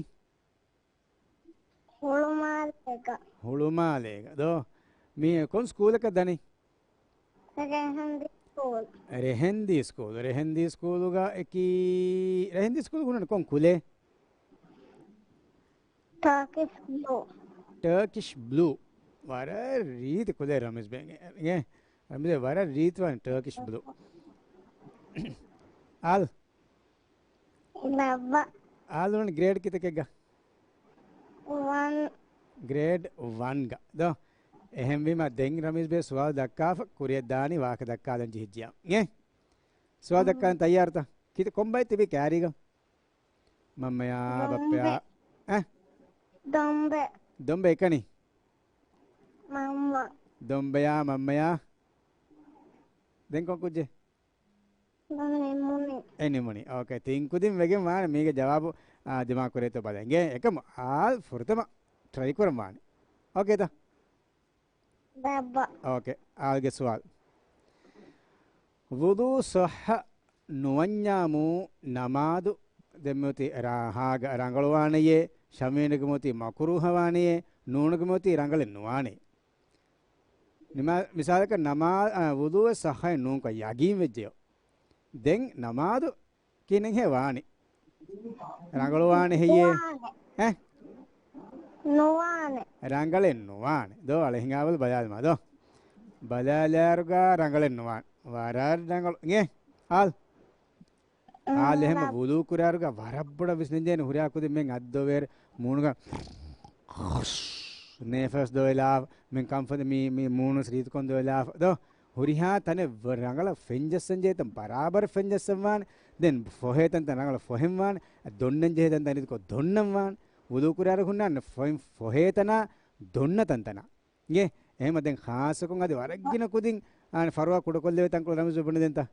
ހުޅުމާލޭގަ. ހުޅުމާލޭގަ. ދޯ؟ މި ކޮން ސްކޫލަކަށް ދަނީ؟ ރެހެންދީ ސްކޫލް. ރެހެންދީ ސްކޫލް. ރެހެންދީ ސްކޫލުގަ އެކީ، ރެހެންދީ ސްކޫލް ހުންނަނީ ކޮން ކުލޭ؟ ޓާކިޝް ބްލޫ. ޓާކިޝް ބްލޫ. ވަރަށް ރީތި ކުލޭ ރަމީޒް ބޭގެ. އޭ، ރަމީޒް ބޭ ވަރަށް ރީތިވާނެ ޓާކިޝް ބްލޫ. އާލް. ލައްވަ. އާލް އުޅުނީ ގްރޭޑް ކިތަކެއްގަ؟ ވަން. ގްރޭޑް ވަންގަ. ދޯ؟ އެހެންވީމަ ދެން ރަމީޒް ބޭ ސުވާލު ދައްކާފަ ކުރިއަށް ދާނީ ވާހަކަ ދައްކާލަން ޖެހިއްޖެޔާ. އޭ؟ ސުވާލު ދައްކާލަން ތައްޔާރުތަ؟ ކިތަ ކޮންބައެއް ތިބީ ކައިރީގަ؟ މަންމަޔާ، ދޮންބެ. ބައްޕަޔާ. އެ؟ ދޮންބެ. ދޮންބެ އެކަނި؟ މަންމަ. ދޮންބެޔާ، މަންމަޔާ. ދެން ކޮން ކުއްޖެއް؟ ދޮންބެ ނިމުނީ. އެ ނިމުނީ. އޯކޭ. ތިން ކުދިން ވެގެން ވާނެ މީގެ ޖަވާބު، އާ، ދިމާ ކުރޭތޯ ބަލަން. އިނގޭ އެކަމު އާލް ފުރަތަމަ ޓްރައި ކުރަން ވާނެ. އޯކޭތަ؟ ބައްބަ. އޯކޭ، އާލްގެ ސުވާލު. ވުޟޫ ޞައްޙަ ނުވަންޏާމު ނަމާދު ދެން މިއޮތީ ރާ-، ހާގަ ރަނގަޅުވާނެޔޭ، ޝަމީނުގެ މިއޮތީ މަކުރޫހަވާނެޔޭ، ނޫނުގެ މިއޮތީ ރަނގަޅެއް ނުވާނެ. ނިމާ-، މިސާލަކަށް ނަމާ-، އާ، ވުޟޫއެއް ޞައްޙައެއް ނޫންކޮށް ޔަގީން ވެއްޖެޔޯ. ދެން ނަމާދު ކިހިނެއްހޭ ވާނީ؟ ރަނގަޅުވާނެ ހެއްޔޭ؟ ނުވާނެ. އެ؟ ނުވާނެ. ރަނގަޅެއް ނުވާނެ. ދޯ އަޅެ ހިނގާބަލަ ބަލާލަމާ ދޯ. ބަލާލާއިރުގަ ރަނގަޅެއް ނުވާނެ. ވަރަށް ރަނގަޅު. އިނގޭ؟ އާލް. އާލް އެހެމަ ވުޟޫ ކުރާއިރުގަ ވަރަށް ބޮޑަށް ވިސްނެންޖެހޭނެ ހުރިހާ ކުދިން މެން އަތް ދޮވޭއިރު މޫނުގަ ނޭފަސް ދޮވެލާ، މި ކަންފަދަ މި، މި މޫނުސް ރީތިކޮށް ދޮވެލާފަ. ދޯ، ހުރިހާ ތަނެއް ވަ-، ރަނގަޅަށް ފެންޖައްސަން ޖެހޭ ތަން ބަރާބަރަށް ފެންޖައްސަން ވާނެ. ދެން ފޮހޭ ތަންތަން ރަނގަޅަށް ފޮހެން ވާނެ. ދޮންނަން ޖެހޭ ތަންތަން ރީތިކޮށް ދޮންނަން ވާނެ. ވުޟޫ ކުރާއިރު ހުންނާނެ ފޮހެ-، ފޮހޭ ތަނާ ދޮންނަ ތަންތަނާ. އިނގޭ؟ އެހެމަ ދެން ޚާއްޞަކޮށް އަދި ވަރަށް ގިނަ ކުދިން އާނ ފަރުވާ ކުޑަކޮށްލެވޭ ތަންކޮޅު ރަމްޒު ބުނެދެންތަ؟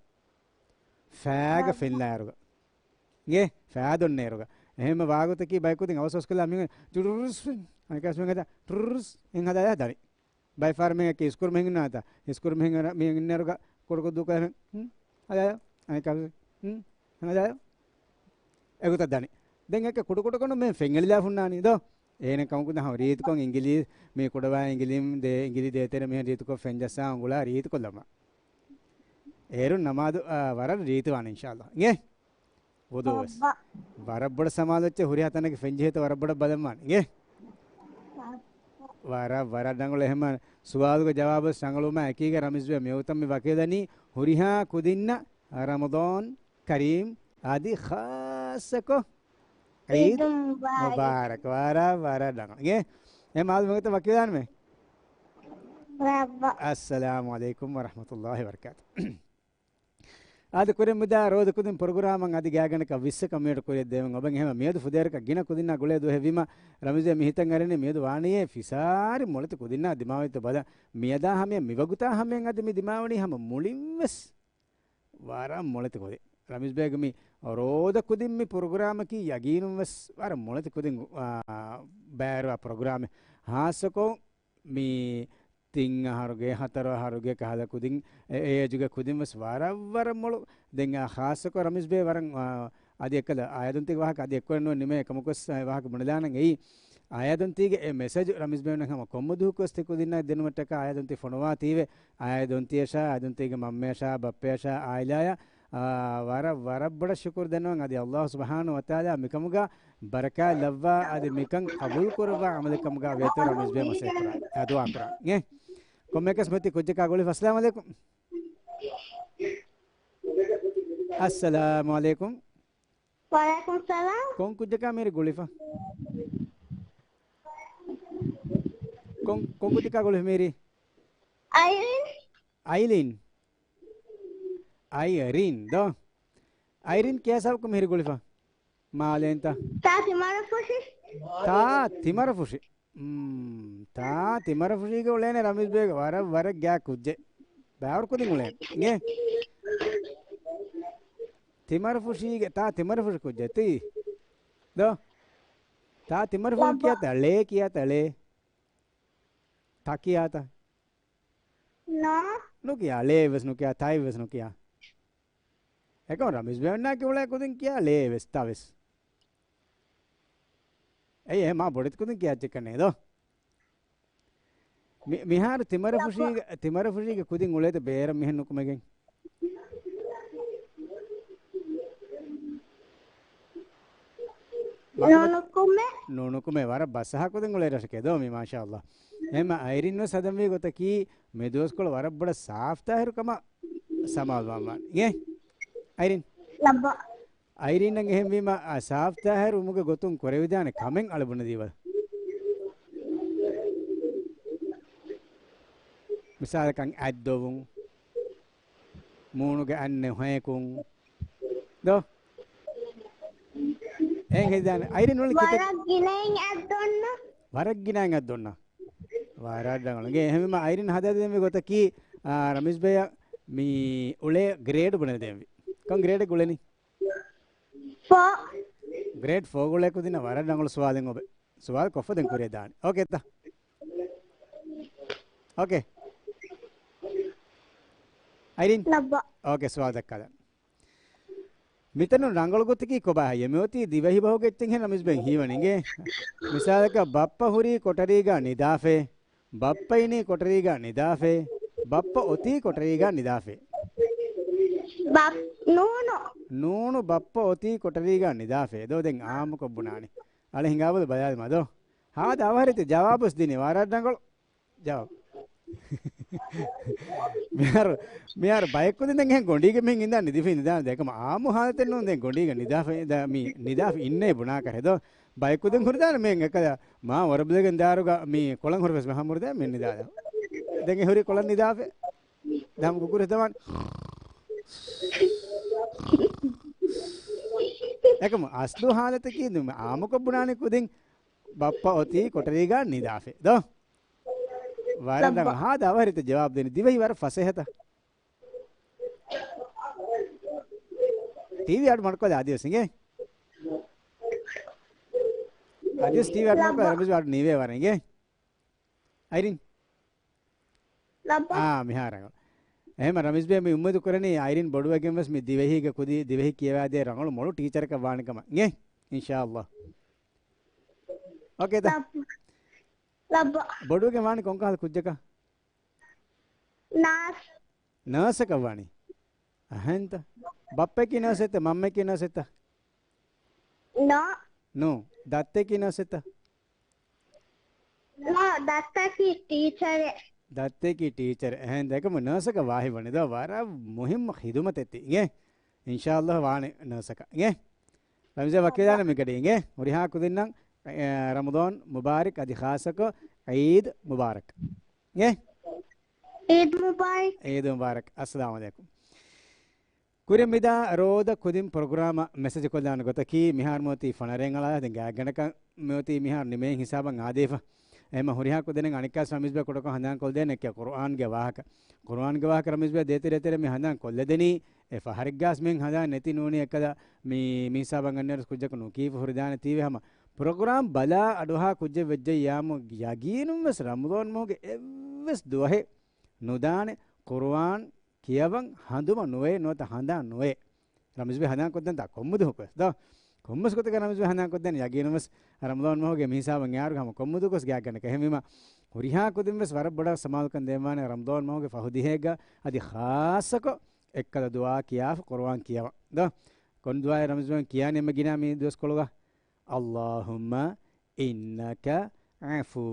ފައިގަ ފެންލާއިރުގަ. އިނގޭ؟ ފައި ދޮންނައިރުގަ. އެހެމަ ވާގޮތަކީ ބައެއް ކުދިން އަވަސް އަވަސްކޮށްލާ މި ޓުރުރުސް އަނެކާސް މި ހަދާ ޓުރުރުސް އެން ހަދާ ދަނީ. ބައެއް ފަހަރު މީހަކީ އިސްކުރު މެހެން އިންނާތަ؟ އިސްކުރު މެހެން އަރަ-، މީހަކީ އިންނައިރުގަ ކުޑަކޮށް ދޫކޮށް ހެން. ހުން؟ ހަދާ. އަނެކާސް. ހުން؟ ހަދާ. އެގޮތަށް ދަނީ. ދެން އެކަ ކުޑަކުޑަކޮށް މެ ފެންއެޅިލާ ހުންނާނީ ދޯ. އޭނަ ކަމަކު ދަހަ ރީތިކޮށް އިނގިލީ، މީ ކުޑަވާ އިނގިލީ ދޭ، އިނގިލީ ދޭތެރެ މިހެން ރީތިކޮށް ފެންޖައްސާ އުނގުޅާ ރީތިކޮށްލަމާ. އޭރުން ނަމާދު، އާ، ވަރަށް ރީތިވާނެ އިންޝާﷲ. އިނގޭ؟ ވުޟޫވެސް. ބައްބަ. ވަރަށް ބޮޑަށް ސަމާލު އެއްޗެއް ހުރިހާ ތަނަކަށް ފެންޖެހޭތޯ ވަރަށް ބޮޑަށް ބަލަންވާނެ. އިނގޭ؟ ވަރަށް، ވަރަށް ރަނގަޅު އެހެމަ ސުވާލުގެ ޖަވާބު ރަނގަޅުވުމާ އެކީގަ ރަމީޒް ބޭ މިއޮތަށް މި ވަކިވެދަނީ ހުރިހާ ކުދިންނަށް ރަމަޟާން ކަރީމް އަދި ޚާއްޞަކޮށް ޢީދު ޢީދު މުބާރަކް. މުބާރަކް. ވަރަށް، ވަރަށް ރަނގަޅު. އިނގޭ؟ އެ މާލު މެގަތަ ވަކިވެދާނަމޭ. ބައްބަ. އައްސަލާމު ޢަލައިކުމް ވަރަޙްމަތުﷲ ވަބަރަކާތު. އާދެ ކުރިން މިދާ ރޯދަ ކުދިން ޕްރޮގްރާމަށް އަދި ގާތްގަނޑަކަށް ވިއްސަކަށް މިނެޓު ކުރިއަށް ދޭވެން އޮބަން އެހެމަ މިއަދު ފުދޭވަރަކަށް ގިނަ ކުދިންނާ ގުޅޭ ދުވަހެއް ވީމަ ރަމީޒް ބޭ މި ހިތަށް އަރަނީ މިއަދު ވާނީއޭ ފިސާރި މޮޅެތި ކުދިންނާ ދިމާވަނީތޯ ބަލަން. މިއަދާ ހަމަޔަށް މިވަގުތާ ހަމަޔަށް އަދި މި ދިމާވަނީ ހަމަ މުޅިންވެސް ވަރަށް މޮޅެތި ކުދިން. ރަމީޒް ބޭގެ މި ރޯދަ ކުދިން މި ޕްރޮގްރާމަކީ ޔަގީނުން ވެސް ވަރަށް މޮޅެތި ކުދިން، އާ، ބައިވެރިވާ ޕްރޮގްރާމެއް. ހާއްސަކޮށް މި ތިން އަހަރުގެ، ހަތަރު އަހަރުގެ ކަހަލަ ކުދިން، އެ، އެ އޭޖުގެ ކުދިން ވެސް ވަރަށް، ވަރަށް މޮޅު. ދެން އާ ޚާއްޞަކޮށް ރަމީޒް ބޭ ވަރަށް، އާ، އަދި އެއްކަލަ އާޔަދުންތީގެ ވާހަކަ އަދި އެއްކޮށް ނުވެ ނިމޭ އެކަމަކުވެސް ވާހަކަ ބުނެލާނަން އެއީ. އާޔަދުންތީގެ އެ މެސެޖު ރަމީޒް ބޭނުން ހަމަ ކޮންމެ ދުވަހަކުވެސް ތި ކުދިންނާ ދެންނެވުމަށްޓަކާ އާޔަދުންތީ ފޮނުވާ ތީވެ، އާޔަދުންތީއަށާ، އާޔަދުންތީގެ މަންމަޔަށާ، ބައްޕަޔަށާ، އާއިލާޔަށް، އާ، ވަރަށް، ވަރަށް ބޮޑަށް ޝުކުރު ދެންނެވަން. އަދި ﷲ ސުބްޙާނަހޫ ވަތަޢާލާ މިކަމުގަ ބަރަކާތް ލައްވާ، އަދި މިކަން ޤަބޫލު ކުރައްވާ ޢަމަލެއް ކަމުގަ ވޭތޯ ރަމީޒް ބޭ މަސައްކަތް ކުރާ. އާ، ދުޢާ ކުރާ. އިނގޭ؟ ކޮންމެއަކަސް މަތި ކުއްޖަކާ ގުޅިފަ. އައްސަލާމު ޢަލައިކުމް. އައްސަލާމު ޢަލައިކުމް. ވަޢަލައިކުމް ސަލާމް. ކޮން ކުއްޖަކާ މިހިރީ ގުޅިފަ؟ ކޮން، ކޮން ކުއްޖަކާ ގުޅިފަ މިހިރީ؟ އައިލިން. އައިލިން. އައިރިން ދޯ؟ އައިރިން ކިޔާ ސަބަބު މިހިރި ގުޅިފަ؟ މާލޭންތަ؟ ތާ ތިމަރަފުށި. ތާ ތިމަރަފުށި. މް، ތާ ތިމަރަފުށީގެ އުޅޭނެ ރަމީޒް ބޭގެ ވަރަށް، ވަރަށް ގާ ކުއްޖެއް. ބާރު ކުދިން އުޅޭނެ. އިނގޭ؟ ތިމަރަފުށީގެ، ތާ ތިމަރަފުށި ކުއްޖެއް ތީ. ދޯ؟ ތާ ތިމަރަފުށި ކިޔާތަ؟ ޅޭ ކިޔާތަ؟ ޅޭ. ތަ ކިޔާތަ؟ ނޯ. ނުކިޔާ، ޅޭ ވެސް ނުކިޔާ، ތައި ވެސް ނުކިޔާ. އެކަމް ރަމީޒް ބޭ އޮންނާކި އުޅޭ ކުދިން ކިޔާ ޅޭ ވެސް، ތަ ވެސް. އެއީ އެ މާ ބޮޑެތި ކުދިން ކިޔާ އެއްޗެއްކަން ނޭ ދޯ. މި-، މިހާރު ތިމަރަފުށީގެ، ތިމަރަފުށީގެ ކުދިން އުޅޭތަ ބޭރަށް މިހެން ނުކުމެގެން؟ ނުނުކުމެ. ނުނުކުމެ ވަރަށް ބަސަހަ ކުދިން އުޅޭ ރަށެކޭ ދޯ މީ، މާޝާﷲ. އެހެންމަ އައިރިން ވެސް ހަދަންވީ ގޮތަކީ މި ދުވަސްކޮޅު ވަރަށް ބޮޑަށް ސާފްތާހިރު ކަމަށް ސަމާލުވާން ވާނެ. އިނގޭ؟ އައިރިން. ލައްބަ. އައިރީންއަށް އެހެންވީމަ، އާ، ސާފްތާހިރު ވުމުގެ ގޮތުން ކުރެވިދާނެ ކަމެއް އަޅެ ބުނެދީބަލަ. މިސާލަކަށް އަތްދޮވުން، މޫނުގެ އަތް ނުހައެކުން. ދޯ؟ އެހެން ހެދިދާނެ. އައިރީން އުޅެނީ ކިތައް؟ ވަރަށް ގިނައިން އަތް ދޮންނަ. ވަރަށް ގިނައިން އަތް ދޮންނަ. ވަރަށް ރަނގަޅު. އިނގޭ އެހެންވީމަ އައިރީން ހަދާދެންވީ ގޮތަކީ، އާ، ރަމީޒް ބޭއަށް މި އުޅޭ ގްރޭޑް ބުނެދެންވީ. ކޮން ގްރޭޑެއް އުޅެނީ؟ ފޯ. ގްރޭޑް ފޯ ގުޅޭ ކުދިންނަށް ވަރަށް ރަނގަޅު ސުވާލެއް އޮބެ. ސުވާލު ކޮށްފަ ދެން ކުރިއަށް ދާނެ. އޯކޭތަ؟ އޯކޭ. އައިރީން؟ ލައްބަ. އޯކޭ، ސުވާލު ދައްކާލަން. މިތަނުން ރަނގަޅު ގޮތަކީ ކޮބާ ހައްޔަ؟ މިއޮތީ ދިވެހި ބަހުގެ އެއްޗެއްހެން ރަމީޒް ބެން ހީވަނީ އިނގޭ. މިސާލަކަށް ބައްޕަ ހުރީ ކޮޓަރީގަ ނިދާފޭ. ބައްޕަ އިނީ ކޮޓަރީގަ ނިދާފޭ. ބައްޕަ އޮތީ ކޮޓަރީގަ ނިދާފޭ. ބަ-، ނޫނު. ނޫނު ބައްޕަ އޮތީ ކޮޓަރީގަ ނިދާފޭ. ދޯ ދެން އާއްމުކޮށް ބުނާނީ. އަޅެ ހިނގާބަލަ ބަލާލަމާ ދޯ. ހާދަ އަވަހަރިތަ ޖަވާބުސް ދިނީ ވަރަށް ރަނގަޅު ޖަވާބު. މިހާރު، މިހާރު ބަޔަކު ދެން ދެން އެހެން ގޮނޑީގެ މިހެން އިންދާ ނިދިފި ނިދާ ދެކަމަ އާއްމު ހާލަތެއް ނޫން ދެން ގޮނޑީގަ ނިދާފަ ދާ މީ ނިދާފަ އިންނޭ ބުނާކަށެ ދޯ. ބަޔަކު ދެން ހުރިދާނެ މިހެން އެކަލަ މާ ވަރަބުލެގެން ދާރުގަ މީ ކޮޅަން ހުރި ވެސް މެހާ މުރުދޭ މި ނިދާލަ. ދެން އެ ހުރީ ކޮޅަން ނިދާފެ. ދަމު ކުކުރި ދަމަން. އެކަމު އަސްލު ހާލަތަކީ ދު-، އާއްމުކޮށް ބުނާނެ ކުދިން ބައްޕަ އޮތީ ކޮޓަރީގަ ނިދާފެ. ދޯ؟ ވަރަށް ރަނގަޅު. ހާދަ އަވަހަރިތަ ޖަވާބު ދެނީ. ދިވެހި ވަރަށް ފަސޭހަތަ؟ ޓީވީ އަޑު މަޑުކޮށްލަ އަދިވެސް އިނގޭ. އަދިވެސް ޓީވީ އަޑު މަޑުކޮށްލަ ރަމީޒް އަޑު ނީވޭ ވަރަށް އިނގޭ. އައިރީން. އާ، މިހާރަށް. އެހެން ރަމީޒް ބޭ މި އުއްމީދު ކުރަނީ އައިރީން ބޮޑުވެގެން ވެސް މި ދިވެހީގެ ކުދި ދިވެހި ކިޔަވާދޭ ރަނގަޅު މޮޅު ޓީޗަރަކަށް ވާނެ ކަމަށް. އިނގޭ؟ އިންޝާﷲ. އޯކޭތަ؟ ލައްބަ. ބޮޑުވެގެން ވާނީ ކޮންކަހަލަ ކުއްޖަކަށް؟ ނާސް. ނާސަކަށް ވާނީ. އަހަންތަ؟ ބައްޕައަކީ ނާސެއްތަ؟ މަންމައަކީ ނާސެއްތަ؟ ނޯ. ނޫ. ދައްތައަކީ ނާސެއްތަ؟ ނޯ، ދައްތައަކީ ޓީޗަރެއް. ދައްތައަކީ ޓީޗަރެއް. އެހެން ދެކަމު ނާސަކަށް ވާހި ވަނީ ދޯ ވަރަށް މުހިއްމު ޚިދުމަތެއް ތި. އިނގޭ؟ އިންޝާﷲ ވާނެ ނާސަކަށް. އިނގޭ؟ ރަމީޒް ވަކިވެދާނެ މިގަޑި އިނގޭ. ހުރިހާ ކުދިންނަށް، އެ، ރަމަޟާން މުބާރަކް އަދި ޚާއްޞަކޮށް ޢީދު މުބާރަކް. އިނގޭ؟ ޢީދު މުބާރަކް. ޢީދު މުބާރަކް. އައްސަލާމު ޢަލައިކުމް. ކުރިން މިދާ ރޯދަ ކުދިން ޕްރޮގްރާމަށް މެސެޖް ކޮށްލާނެ ގޮތަކީ، މިހާރު މިއޮތީ ފަނަރައެއް އަޅާ ދެން ގާތްގަނޑަކަށް މިއޮތީ މިހާރު ނިމޭން ހިސާބަށް އާދޭފަ. އެހެންމަ ހުރިހާ ކުދިން އަނެއްކާސް ރަމީޒް ބޭ ކުޑަކޮށް ހަނދާން ކޮށްދޭނެ އެއްކެ ޤުރުއާންގެ ވާހަކަ. ޤުރުއާންގެ ވާހަކަ ރަމީޒް ބޭ ދޭތެރޭތެރޭ މި ހަނދާން ކޮށްލަދެނީ. އެ ފަހަރެއްގާސް މިހެން ހަނދާން ނެތި ނޫނީ އެއްކަލަ މި، މި ހިސާބަށް އަންނައިރު ކުއްޖަކު ނުކީފަ ހުރިދާނެ ތީވެ ހަމަ. ޕްރޮގްރާމް ބަލާ އަޑުއަހާ ކުއްޖެއް ވެއްޖެއްޔާމު ޔަގީނުން ވެސް ރަމަޟާން މަހުގެ އެއްވެސް ދުވަހެއް ނުދާނެ ޤުރުއާން ކިޔަވަން ހަނދުމަ ނުވޭ، ނުވަތަ ހަނދާން ނުވޭ. ރަމީޒް ބޭ ހަނދާން ކޮށްދޭންތާ ކޮންމެ ދުވަހަކުވެސް ދޯ؟ ކޮންމެސް ގޮތަކަށް ރަމީޒް ބޭ ހަނދާން ކޮށްދޭން ޔަގީނުން ވެސް ރަމަޟާން މަހުގެ މިހިސާބަށް އެއާރުގަ ހަމަ ކޮންމެ ދުވަހަކުވެސް ގާތްގަނޑަކަށް. އެހެންވީމަ ހުރިހާ ކުދިން ވެސް ވަރަށް ބޮޑަށް ސަމާލުކަން ދޭންވާނެ ރަމަޟާން މަހުގެ ފަހު ދިހައެއްގަ އަދި ޚާއްޞަކޮށް އެއްކަލަ ދުޢާ ކިޔާފަ ޤުރުއާން ކިޔަވަން. ދޯ؟ ކޮން ދުޢާއެއް ރަމީޒް ބޭ ކިޔާނީ އެންމެ ގިނަ މި ދުވަސްކޮޅުގަ؟ اللهم إنك عفو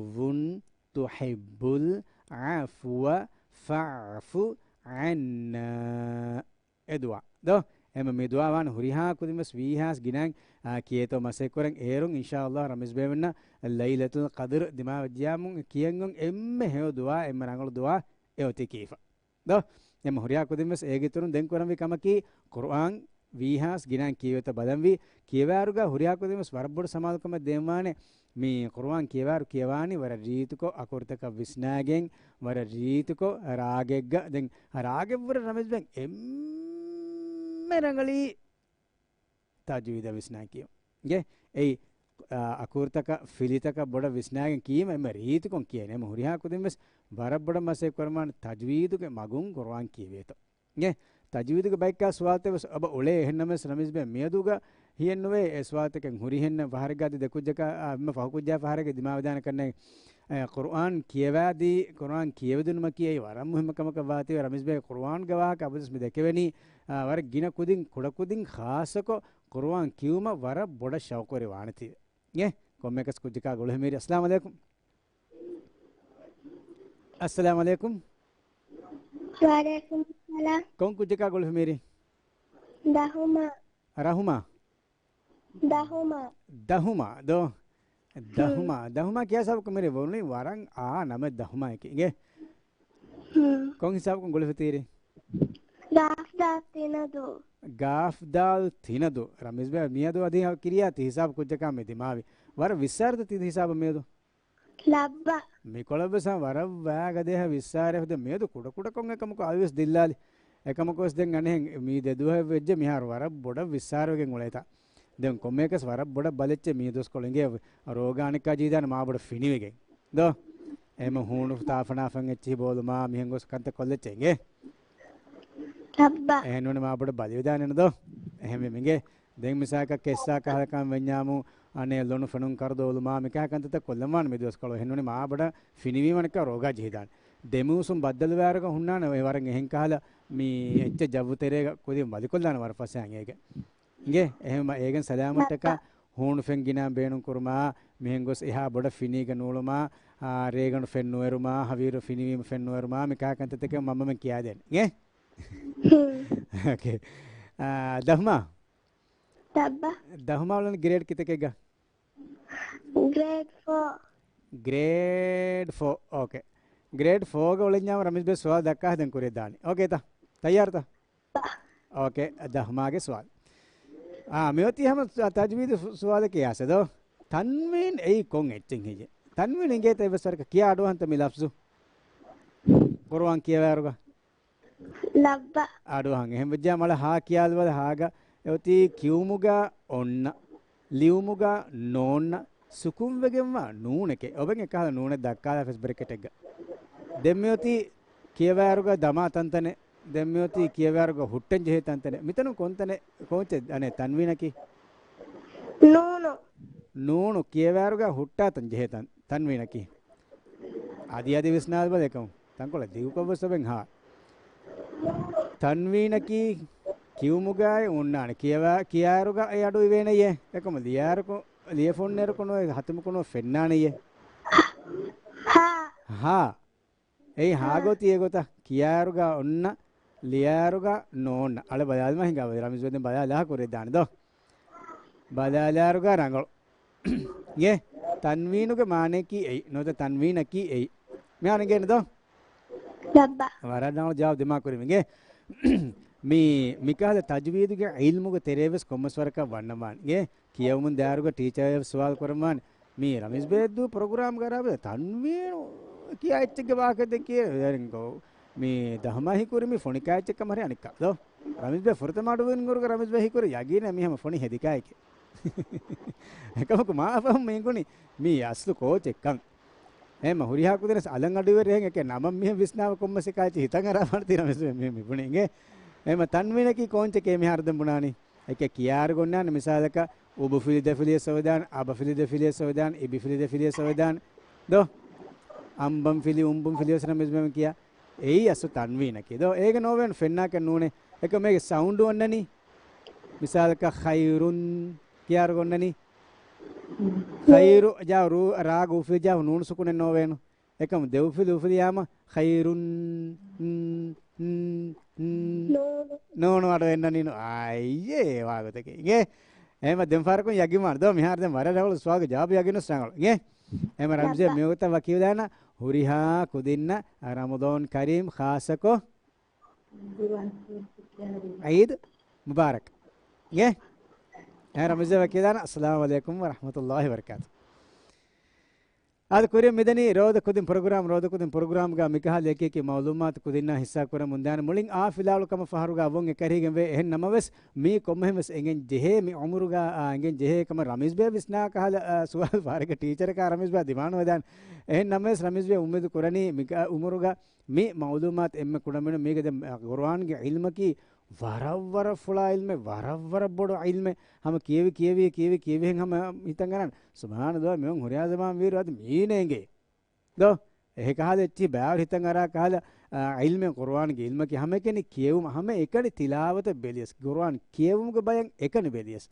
تحب العفو فاعف عنا. އެ ދުޢާ. ދޯ؟ އެހެންމަ މި ދުޢާ ވާން ހުރިހާ ކުދިން ވެސް ވީހާސް ގިނައިން، އާ، ކިޔޭތޯ މަސައްކަތް ކުރަން. އޭރުން އިންޝާﷲ ރަމީޒް ބޭވެންނަށް ލައިލަތުލް ޤަދްރު ދިމާވެއްޖިޔާމު ކިޔަން އޮން އެންމެ ހެޔޮ ދުޢާ، އެންމެ ރަނގަޅު ދުޢާ އެ އޮތީ ކީފަ. ދޯ؟ އެމަ ހުރިހާ ކުދިން ވެސް އޭގެ އިތުރުން ދެން ކުރަންވީ ކަމަކީ، ޤުރުއާން ވީހާސް ގިނައިން ކިޔެވޭތޯ ބަލަންވީ. ކިޔަވާއިރުގަ ހުރިހާ ކުދިން ވެސް ވަރަށް ބޮޑު ސަމާލުކަމެއް ދޭންވާނެ. މި ޤުރުއާން ކިޔަވާއިރު ކިޔަވާނީ ވަރަށް ރީތިކޮށް އަކުރުތަކަށް ވިސްނާގެން، ވަރަށް ރީތިކޮށް ރާގެއްގަ. ދެން ރާގެއްވުރެ ރަމީޒް ބެން އެންމެ ރަނގަޅީ ތަޖްވީދަށް ވިސްނާ ކިޔުން. ގެ އެއީ، އާ، އަކުރުތަކަށް ފިލިތަކަށް ބޮޑަށް ވިސްނާގެން ކީމަ އެންމެ ރީތިކޮށް ކިޔަން. އެމަ ހުރިހާ ކުދިން ވެސް ވަރަށް ބޮޑަށް މަސައްކަތް ކުރަމާން ތަޖްވީދުގެ މަގުން ޤުރުއާން ކިޔެވޭތޯ. ގެ ތަޖްވީދުގެ ބައެއްކާ ސުވާލުތައް ވެސް އެބަ އުޅޭ. އެހެންނަމަވެސް ރަމީޒް ބެ މިއަދުގަ ހިޔެއްނުވޭ އެ ސުވާލުތަކެއް ހުރިހެން ފަހަރެއްގަ އަދި ދެ ކުއްޖަކާ، އާ، އެންމެ ފަހު ކުއްޖާ ފަހަރެއްގެ ދިމާވެދާނެ ކަންނޭނގެ. އެ، ޤުރުއާން ކިޔަވާދީ، ޤުރުއާން ކިޔެވިދިނުމަކީ އެއީ ވަރަށް މުހިއްމު ކަމަކަށް ވާތީވެ ރަމީޒް ބެ ޤުރުއާންގެ ވާހަކަ އަބަދުވެސް މި ދެކެވެނީ، އާ، ވަރަށް ގިނަ ކުދިން، ކުޑަކުދިން ޚާއްޞަކޮށް ޤުރުއާން ކިޔުމަށް ވަރަށް ބޮޑަށް ޝައުޤުވެރި ވާނެތީވެ. އެ، ކޮންމެއަކަސް ކުއްޖަކާ ގުޅިފަ މީރި. އައްސަލާމު ޢަލައިކުމް. އައްސަލާމު ޢަލައިކުމް. ވަޢަލައިކުމް އައްސަލާމް. ކޮން ކުއްޖަކާ ގުޅިފަ މީރި؟ ދަހުމާ. ރަހުމާ؟ ދަހުމާ. ދަހުމާ ދޯ؟ ދަހުމާ. ހުން. ދަހުމާ ކިޔާ ހިސާބަކުން މިރޭ ވަރުނީ ވަރަށް އާ ނަމެއް ދަހުމާއެކޭ. އިނގޭ. ހުން. ކޮން ހިސާބަކުން ގުޅިފަ ތީރީ؟ ގާފް ދާލް ތިނަދޫ. ގާފް ދާލް ތިނަދޫ. ރަމީޒް ބޭ މިއަދު އަދި ކިރިޔާ ތި ހިސާބު ކުއްޖަކާ މި ދިމާވި. ވަރަށް ވިއްސާރަތަ ތި ހިސާބަށް މިއަދު؟ ލައްބަ. މިކޮޅަށް ވެސް ވަރަށް ވައިގަދަ ވިއްސާރަ ހުދަ މިއަދު ކުޑަކުޑަކޮށް އެކަމަކު އަވިވެސް ދިއްލާލި. އެކަމަކު ވެސް ދެން އަނެއް މީ ދެ ދުވަހެއް ވެއްޖެ މިހާރު ވަރަށް ބޮޑަށް ވިއްސާރަވެގެން އުޅޭތާ. ދެން ކޮންމެއަކަސް ވަރަށް ބޮޑަށް ބަލައްޗޭ މީ ދުވަސްކޮޅު އިނގޭ ރޯގާ އަނެއްކާ ޖީދާނެ މާ ބޮޑަށް ފިނިވެގެން. ދޯ؟ އެހެމަ ހޫނު ތާފަނާފަން އެއްޗިހި ބޯލުމާ މިހެން ގޮސް ކަންތައް ކޮށްލައްޗޭ އިނގޭ. އެހެންނޫނެ މާ ބޮޑަށް ބަލިވެދާނެ ދޯ؟ އެހެންވެ މިނގޭ. ދެން މިސާލަކަށް ކެއްސާ ކަހަލަ ކަން ވެންޏާމު، އަނެއް ލޮނު ފެނުން ކަރުދޯލުމާ މިކަހަ ކަންތައްތައް ކޮށްލަންވާނެ މި ދުވަސްކޮޅު. އެހެންނޫނެ މާ ބޮޑަށް ފިނިވީމަ އަނެއްކާ ރޯގާ ޖެހިދާނެ. ދެމިއުސުން ބައްދަލުވާއިރުގަ ހުންނާނެ އެ ވަރަށް އެހެން ކަހަލަ މި އެއްޗެއް ޖައްވު ތެރޭގަ ކުދިން ވަލިކޮށްލާނެ ވަރަށް ފަސޭހައިން އޭގެ. އިނގޭ، އެހެންވީމަ އޭގެން ސަލާމަތްޓަކާ ހޫނު ފެން ގިނައިން ބޭނުން ކުރުމާ، މިހެން ގޮސް އެހާ ބޮޑަށް ފިނީގަ ނޫޅުމާ، އާ، ރޭގަނޑު ފެން ނުއެރުމާ، ހަވީރު ފިނިވީމަ ފެން ނުއެރުމާ، މިކަހަ ކަންތައްތަކެއް މަންމަމެން ކިޔާދޭނެ. އިނގޭ؟ ހުން. އޯކޭ. އާ، ދަހުމާ؟ ލައްބަ. ދަހުމާ އުޅެނީ ގްރޭޑް ކިތަކެއްގަ؟ ގްރޭޑް ފޯ. ގްރޭޑް ފޯ، އޯކޭ. ގްރޭޑް ފޯގަ އުޅެންޏާ ރަމީޒް ބޭ ސުވާލު ދައްކާ ހަދަން ކުރިއަށް ދާނީ. އޯކޭތަ؟ ތައްޔާރުތަ؟ އޯކޭ، ދަހުމާގެ ސުވާލު. އާ، މިއޮތީ ހަމަ ތަޖްވީދު ސު-، ސުވާލެކޭ ޔާސަ ދޯ؟ ތަންވީން އެއީ ކޮން އެއްޗެއް ހެއްޔޭ؟ ތަންވީން އިނގޭތަ އެއްވެސް ވަރަކަށް ކިޔާ އަޑުއަހަންތަ މި ލަފްޒު؟ ޤުރުއާން ކިޔަވާއިރުގަ؟ ލައްބަ. އަޑުއަހަން. އެހެން ވެއްޖާ މަޅަށް ހާ ކިޔާލުވަލަ ހާގަ އެއޮތީ ކިޔުމުގަ އޮންނަ، ލިޔުމުގަ ނޯންނަ، ސުކުންވެގެންވާ ނޫނެކޭ. އޮބެން އެކަހަލަ ނޫނެއް ދައްކާލާފަސް ބްރެކެޓެއްގަ. ދެން މިއޮތީ ކިޔަވާއިރުގަ ދަމާ ތަންތަނެއް. ދެން މިއޮތީ ކިޔަވާއިރުގަ ހުއްޓަން ޖެހޭ ތަންތަނެއް. މިތަނުން ކޮންތަނެއް، ކޯޗެއް އަނެއް ތަންވީނަކީ؟ ނޫނު. ނޫނު ކިޔަވާއިރުގަ ހުއްޓާ ތަން ޖެހޭ ތަން، ތަންވީނަކީ. އަދި އަދި ވިސްނާލަބަލަ އެކަމު. ތަންކޮޅެއް ދިގުކޮށްވެސް އޮބެން ހާ. ތަންވީނަކީ ކިޔުމުގައި އޮންނާނެ. ކިޔަވާ، ކިޔާއިރުގަ އެ އަޑު އިވޭނެޔޭ. އެކަމު ލިޔާއިރުކޮ، ލިޔެފަ އޮންނައިރުކޮ ނުވެ ހަތިމުކޮށް ނުވެ ފެންނާނެޔޭ. ހާ. ހާ. އެއީ ހާ. ހާގޮތީ އެގޮތަށް ކިޔާއިރުގަ އޮންނަ، ލިޔާއިރުގަ ނޯންނަ. އަޅެ ބަލާލަމާ ހިނގާ ރަމީޒް ވެދެން ބަލާލާ ކުރިއަށް ދާނެ ދޯ. ބަލާލާއިރުގަ ރަނގަޅު. އިނގޭ، ތަންވީނުގެ މާނަޔަކީ އެއީ. ނުވަތަ ތަންވީނަކީ އެއީ. މިހާރު އިނގޭނެ ދޯ؟ ލައްބަ. ވަރަށް ރަނގަޅު ޖަވާބު ދިމާ ކުރި އިނގޭ. މި، މިކަހަލަ ތަޖްވީދުގެ ޢިލްމުގެ ތެރޭ ވެސް ކޮންމެސް ވަރަކަށް ވަންނަންވާނެ. އިނގޭ، ކިޔަވަމުން ދާއިރުގަ ޓީޗަރ ވެސް ސުވާލު ކުރަންވާނެ. މި ރަމީޒް ބޭ ދޫ ޕްރޮގްރާމް ގަރާބެ ތަންވީނު ކިޔާ އެއްޗެއްގެ ވާހަކަ ދެކޭ. މި ދަހުމާ ހީކުރި މި ފޮނިކާ އެއްޗެއް ކަމަށް ހަރި އަނެއްކާ ދޯ. ރަމީޒް ބޭ ފުރަތަމަ އަޑު އިވުނު ގުރުގަ ރަމީޒް ބޭ ހީކުރި ޔަގީނެއް މީ ހަމަ ފޮނި ހެދިކާއެކޭ. އެކަމަކު މާ ފަހުން މީ ގުނި މީ އަސްލު ކޯޗެއްކަން. އެހެންމަ ހުރިހާ ކުދިން ވެސް އަލަށް އަޑު އިވެރި އެހެން އެކެ ނަމަށް މިހެން ވިސްނާވަ ކޮންމެސް އެކާ އެއްޗެއް ހިތަށް އަރާފާނެތީ ރަމީޒް ބޭ މި، މި ބުނީ އިނގޭ. އެހެންމަ ތަންވީނަކީ ކޯންޗެކޭ މިހާރު ދެން ބުނާނީ. އެކެ ކިޔާއިރުގަ އޮންނާނެ މިސާލަކަށް އުބުފިލި ދެފިލިޔަސް އޮވެދާނެ، އަބަފިލި ދެފިލިޔަސް އޮވެދާނެ، އިބިފިލި ދެފިލިޔަސް އޮވެދާނެ. ދޯ؟ އަނބަންފިލި، އުނބުންފިލި ވެސް ރަމީޒް ބޭ ކިޔާ. އެއީ އަސްލު ތަންވީނަކީ. ދޯ؟ އޭގެ ނޯވޭނު ފެންނާކަށް ނޫނޭ. އެކަމް އޭގެ ސައުންޑު އޮންނަނީ. މިސާލަކަށް ޚައިރުން ކިޔާއިރުގަ އޮންނަނީ. ޚައިރު ޖާ ރޫ، ރާގު އުފިލި ޖާ ނޫނު ސުކުނެއް ނޯވޭނު. އެކަމު ދެ އުފިލި އުފިލި ޔާމަ ޚައިރުން، ން، ން، ން، ނޫނު. ނޫނު އަޑު އެންނަނީނު. އާއްޔޭ ވާގޮތަކީ. އިނގޭ. އެހެންމަ ދެން ފަހަރަކުން ޔަގީންވާނެ ދޯ މިހާރު ދެން ވަރަށް ރަނގަޅު ސުވާލުގެ ޖަވާބު ޔަގީނު ރަނގަޅު. އިނގޭ. އެހެންމަ ރަމީޒް ބޭ މިވަގުތަށް ވަކިވެލާނަ ހުރިހާ ކުދިންނަށް ރަމަޟާން ކަރީމް ޚާއްޞަކޮށް. ޢީދު މުބާރަކް. އެ ރަމީޒް ވަކީލާން، އައްސަލާމު ޢަލައިކުމް ވަރަޙްމަތުﷲި ވަބަރަކާތު. އާދެ، ކުރިން މިދަނީ ރޯދަ ކުދިން ޕްރޮގްރާމް، ރޯދަ ކުދިން ޕްރޮގްރާމްގަ މިކަހަލަ އެކި އެކި މައުލޫމާތު ކުދިންނާ ހިއްސާ ކުރަމުން ދާނެ. މުޅިން އާ ފިލާވަޅު ކަމަށް ފަހަރުގަ ވުން އެކަށީގެންވޭ. އެހެން ނަމަވެސް، މީ ކޮންމެހެން ވެސް އެނގެން ޖެހޭ މި އުމުރުގަ، އާ، އެނގެން ޖެހޭ ކަމަށް ރަމީޒް ބޭ ވިސްނާ ކަހަލަ، އާ، ސުވާލު ފަހަރަކަށް ޓީޗަރަކާ ރަމީޒް ބޭ ދިމާނުވެދާނެ. އެހެން ނަމަވެސް، ރަމީޒް ބޭ އުއްމީދު ކުރަނީ މި އުމުރުގަ މި މައުލޫމާތު އެންމެ ކުޑަމިނު މީގެ ދެ ޤުރުއާންގެ ޢިލްމަކީ ވަރަށް ވަރަށް ފުޅާ ޢިލްމެއް، ވަރަށް ވަރަށް ބޮޑު ޢިލްމެއް. ހަމަ ކިޔެވި ކިޔެވި ކިޔެވި ކިޔެވިހެން ހަމަ ހިތަށް އަރާނެ. ސުބްޙާނަﷲ، މިއޮން ހުރިހާ ޒަމާން ވީއިރު އަދި މީނަ އެނގޭ. ދޯ؟ އެހެ ކަހަލަ އެއްޗިހި ބައިވަރު ހިތަށް އަރާ ކަހަލަ، އާ، ޢިލްމެއް ޤުރުއާންގެ ޢިލްމަކީ ހަމައެކަނި ކިޔެވުމަށް، ހަމައެކަނި ތިލާވަތަށް ބެލިޔަސް، ޤުރުއާން ކިޔެވުމުގެ ބަޔަށް އެކަނި ބެލިޔަސް.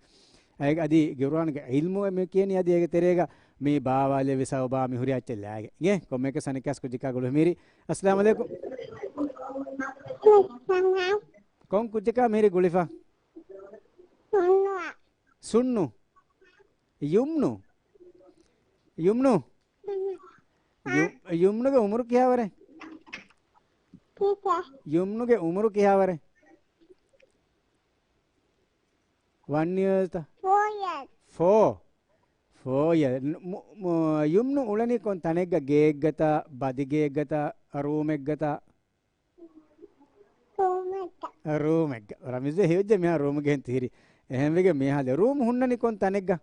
އޭގެ އަދި ޤުރުއާންގެ ޢިލްމު މި ކިޔަނީ އަދި އޭގެ ތެރޭގަ މި ބާވާލެއްވި ސަބަބާ މި ހުރި އެއްޗެއް ލާގެ. އިނގޭ، ކޮންމެއަކަސް އަނެއްކާސް ކުއްޖަކާ ގުޅު މީރި. އައްސަލާމު ޢަލައިކުމް. ކޮން ކުއްޖަކާ މިހިރި ގުޅިފަ؟ ސުންނު. ޔުމްނު. ޔުމްނު. ޔު-، ޔުމްނުގެ އުމުރު ކިހާވަރެއް؟ ޔުމްނުގެ އުމުރު ކިހާވަރެއް؟ ވަން އިޔާސްތަ؟ ފޯ އިޔާސް. ފޯ. ފޯ އިޔާސް. މު-، މު-، ޔުމްނު އުޅެނީ ކޮން ތަނެއްގަ؟ ގޭއެއްގަތަ؟ ބަދިގޭއެއްގަތަ؟ ރޫމެއްގަތަ؟ ރޫމެއްގަ. ރޫމެއްގަ. ރަމީޒް ހެޔޮއްޖެ މިހާ ރޫމުގެ ހެން ތިހިރި. އެހެންވެގެ މިހާލެ ރޫމް ހުންނަނީ ކޮން ތަނެއްގަ؟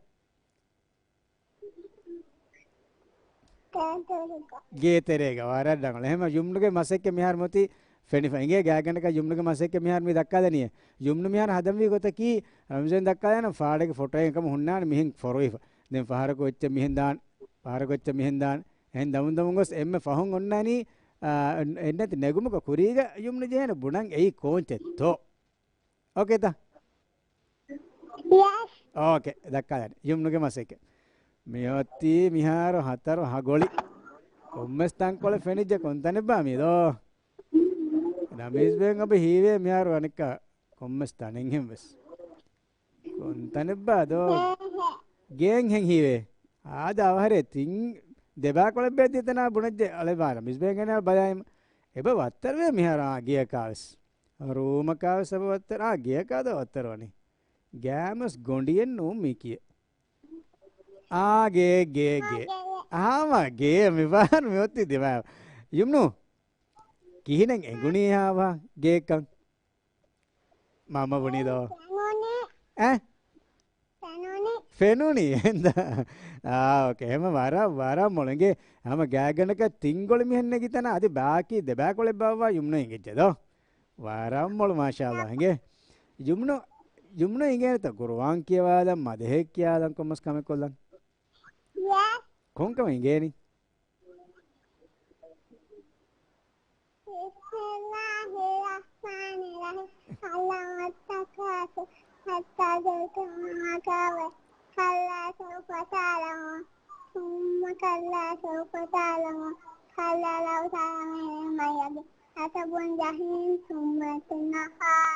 ގޭތެރޭގަ. ގޭތެރޭގަ. ވަރަށް ރަނގަޅު. އެހެން ޔުމްނުގެ މަސައްކަތް މިހާރު މޮތީ ފެނިފަ. އިނގޭ ގާތްގަނޑަކަށް ޔުމްނުގެ މަސައްކަތް މިހާރު މި ދައްކާލަނީ. ޔުމްނު މިހާރު ހަދަންވީ ގޮތަކީ ރަމްޒަން ދައްކާލަން ފާޑެއްގެ ފޮޓޯއެއް ކަމަށް ހުންނާނެ މިހެން ފޮރުވިފަ. ދެން ފަހަރަކު އެއްޗެއް މިހެން ދާން، ފަހަރަކު އެއްޗެއް މިހެން ދާން. އެހެން ދަމުން ދަމުން ގޮސް އެންމެ ފަހުން އޮންނާނީ، އާ، އެންނެތި ނެގުމަކަށް ކުރީގަ ޔުމްނު ޖެހޭނެ ބުނަން އެއީ ކޯންޗެއްތޯ. އޯކޭތަ؟ ޔެސް. އޯކޭ، ދައްކާލަން. ޔުމްނުގެ މަސައްކަތް. މިއޮތީ މިހާރު ހަތަރު ހަގޮޅި. ކޮންމެސް ތަންކޮޅެއް ފެނިއްޖެ ކޮންތަނެއްބާ މީ ދޯ؟ ރަމީޒް ބޭން އަބަ ހީވޭ މިހާރު އަނެއްކާ ކޮންމެސް ތަނެއްހެން ވެސް. ކޮންތަނެއްބާ ދޯ؟ ގޭންހެން ހީވޭ. އާދަ އަވަހަރޭ ތިން ދެބާކޮޅެއް ބޭތި ތަނާ ބުނައްޖެ އަޅެ ބާ ރަމީޒް ބޭން ގެނަ ބަލާއިމަ. އެބަ ވައްތަރުވޭ މިހާރު އާ ގެޔަކާ ވެސް. ރޫމަކާ ވެސް އެބަ ވައްތަރު. އާ ގެޔަކާ ދޯ ވައްތަރު ވަނީ. ގާމަސް ގޮނޑިއެއް ނޫން މީ ކިޔޭ. އާ، ގޭ، ގޭ، ގޭ. އާ، ގޭ. އާމަ، ގޭ، މި ބާރު މި އޮތީ ދިމާ. ޔުމްނު، ކިހިނެއް އެނގުނީ ހާވާ ގޭކަން؟ މަމަ ބުނީ ދޯ؟ ފެނުނީ. އެ؟ ފެނުނީ. ފެނުނީ. އެނދާ. އާ، އޯކޭ. ހަމަ ވަރަށް، ވަރަށް މޮޅު އިނގޭ. ހަމަ ގާތްގަނޑަކަށް ތިން ގޮޅި މިހެން ނެގި ތަނާ އަދި ބާކީ ދެބާކޮޅެއް ބާއްވާ ޔުމްނު އިނގިއްޖެ ދޯ؟ ވަރަށް މޮޅު މާޝާﷲ އިނގޭ. ޔުމްނު، ޔުމްނު އިނގޭނެތަ ޤުރުއާން ކިޔަވާލަން، މަދަޙައެއް ކިޔާލަން ކޮންމެސް ކަމެއް ކޮށްލަން؟ ޔެސް. ކޮންކަމެއް އިނގޭނީ؟ بسم الله الرحمن الرحيم. ألهاكم التكاثر حتى زرتم المقابر. كلا سوف تعلمون ثم كلا سوف تعلمون كلا لو تعلمون علم اليقين لترون الجحيم ثم لترونها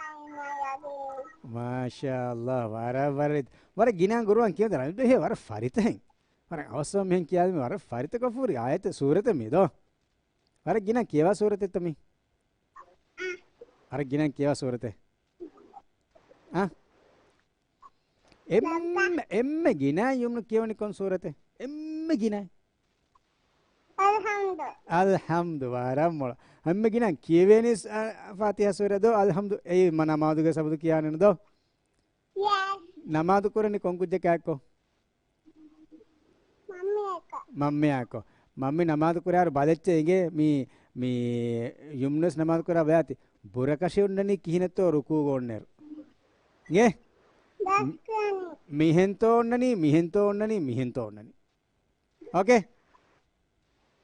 عين اليقين. މާޝާﷲ، ވަރަށް، ވަރަށް، ވަރަށް ގިނަ ޤުރުއާން ކިޔަން ދަރަން ދެހޭ ވަރަށް ފަރިތަ ހެން. ވަރަށް އަވަސްވަމެން ކިޔާލިމި ވަރަށް ފަރިތަކަށް ފޫރި އާޔަތެއް ސޫރަތެއް މީ ދޯ. ވަރަށް ގިނަ ކިޔަވާ ސޫރަތެއްތަ މީ؟ ވަރަށް ގިނަ ކިޔަވާ ސޫރަތެއް. އާ؟ އެންމެ، އެންމެ ގިނަ ޔުމްނު ކިޔަވަނީ ކޮން ސޫރަތެއް؟ އެންމެ ގިނަ. އަލްޙަމްދު. އަލްޙަމްދު، ވަރަށް މޮޅު. އެންމެ ގިނަ ކިޔެވޭނީ، އާ، ފާތިޙާ ސޫރަ ދޯ، އަލްޙަމްދު. އެއީ ނަމާދުގެ ސަބަބު ކިޔާނެ ދޯ؟ ޔެސް. ނަމާދު ކުރަނީ ކޮން ކުއްޖަކާއެއްކޮ؟ މަންމިއަކަށް. މަންމިއާއެކޮ. މަންމި ނަމާދު ކުރާއިރު ބަލައްޗޭ އިނގޭ މި، މި ޔުމްނުސް ނަމާދު ކުރާ ބަލާތި. ބުރަކަށި އޮންނަނީ ކިހިނެއްތޯ ރުކޫގަ އޮންނައިރު. އިނގޭ؟ ދަސްކަނި. މިހެންތޯ އޮންނަނީ، މިހެންތޯ އޮންނަނީ، މިހެންތޯ އޮންނަނީ. އޯކޭ؟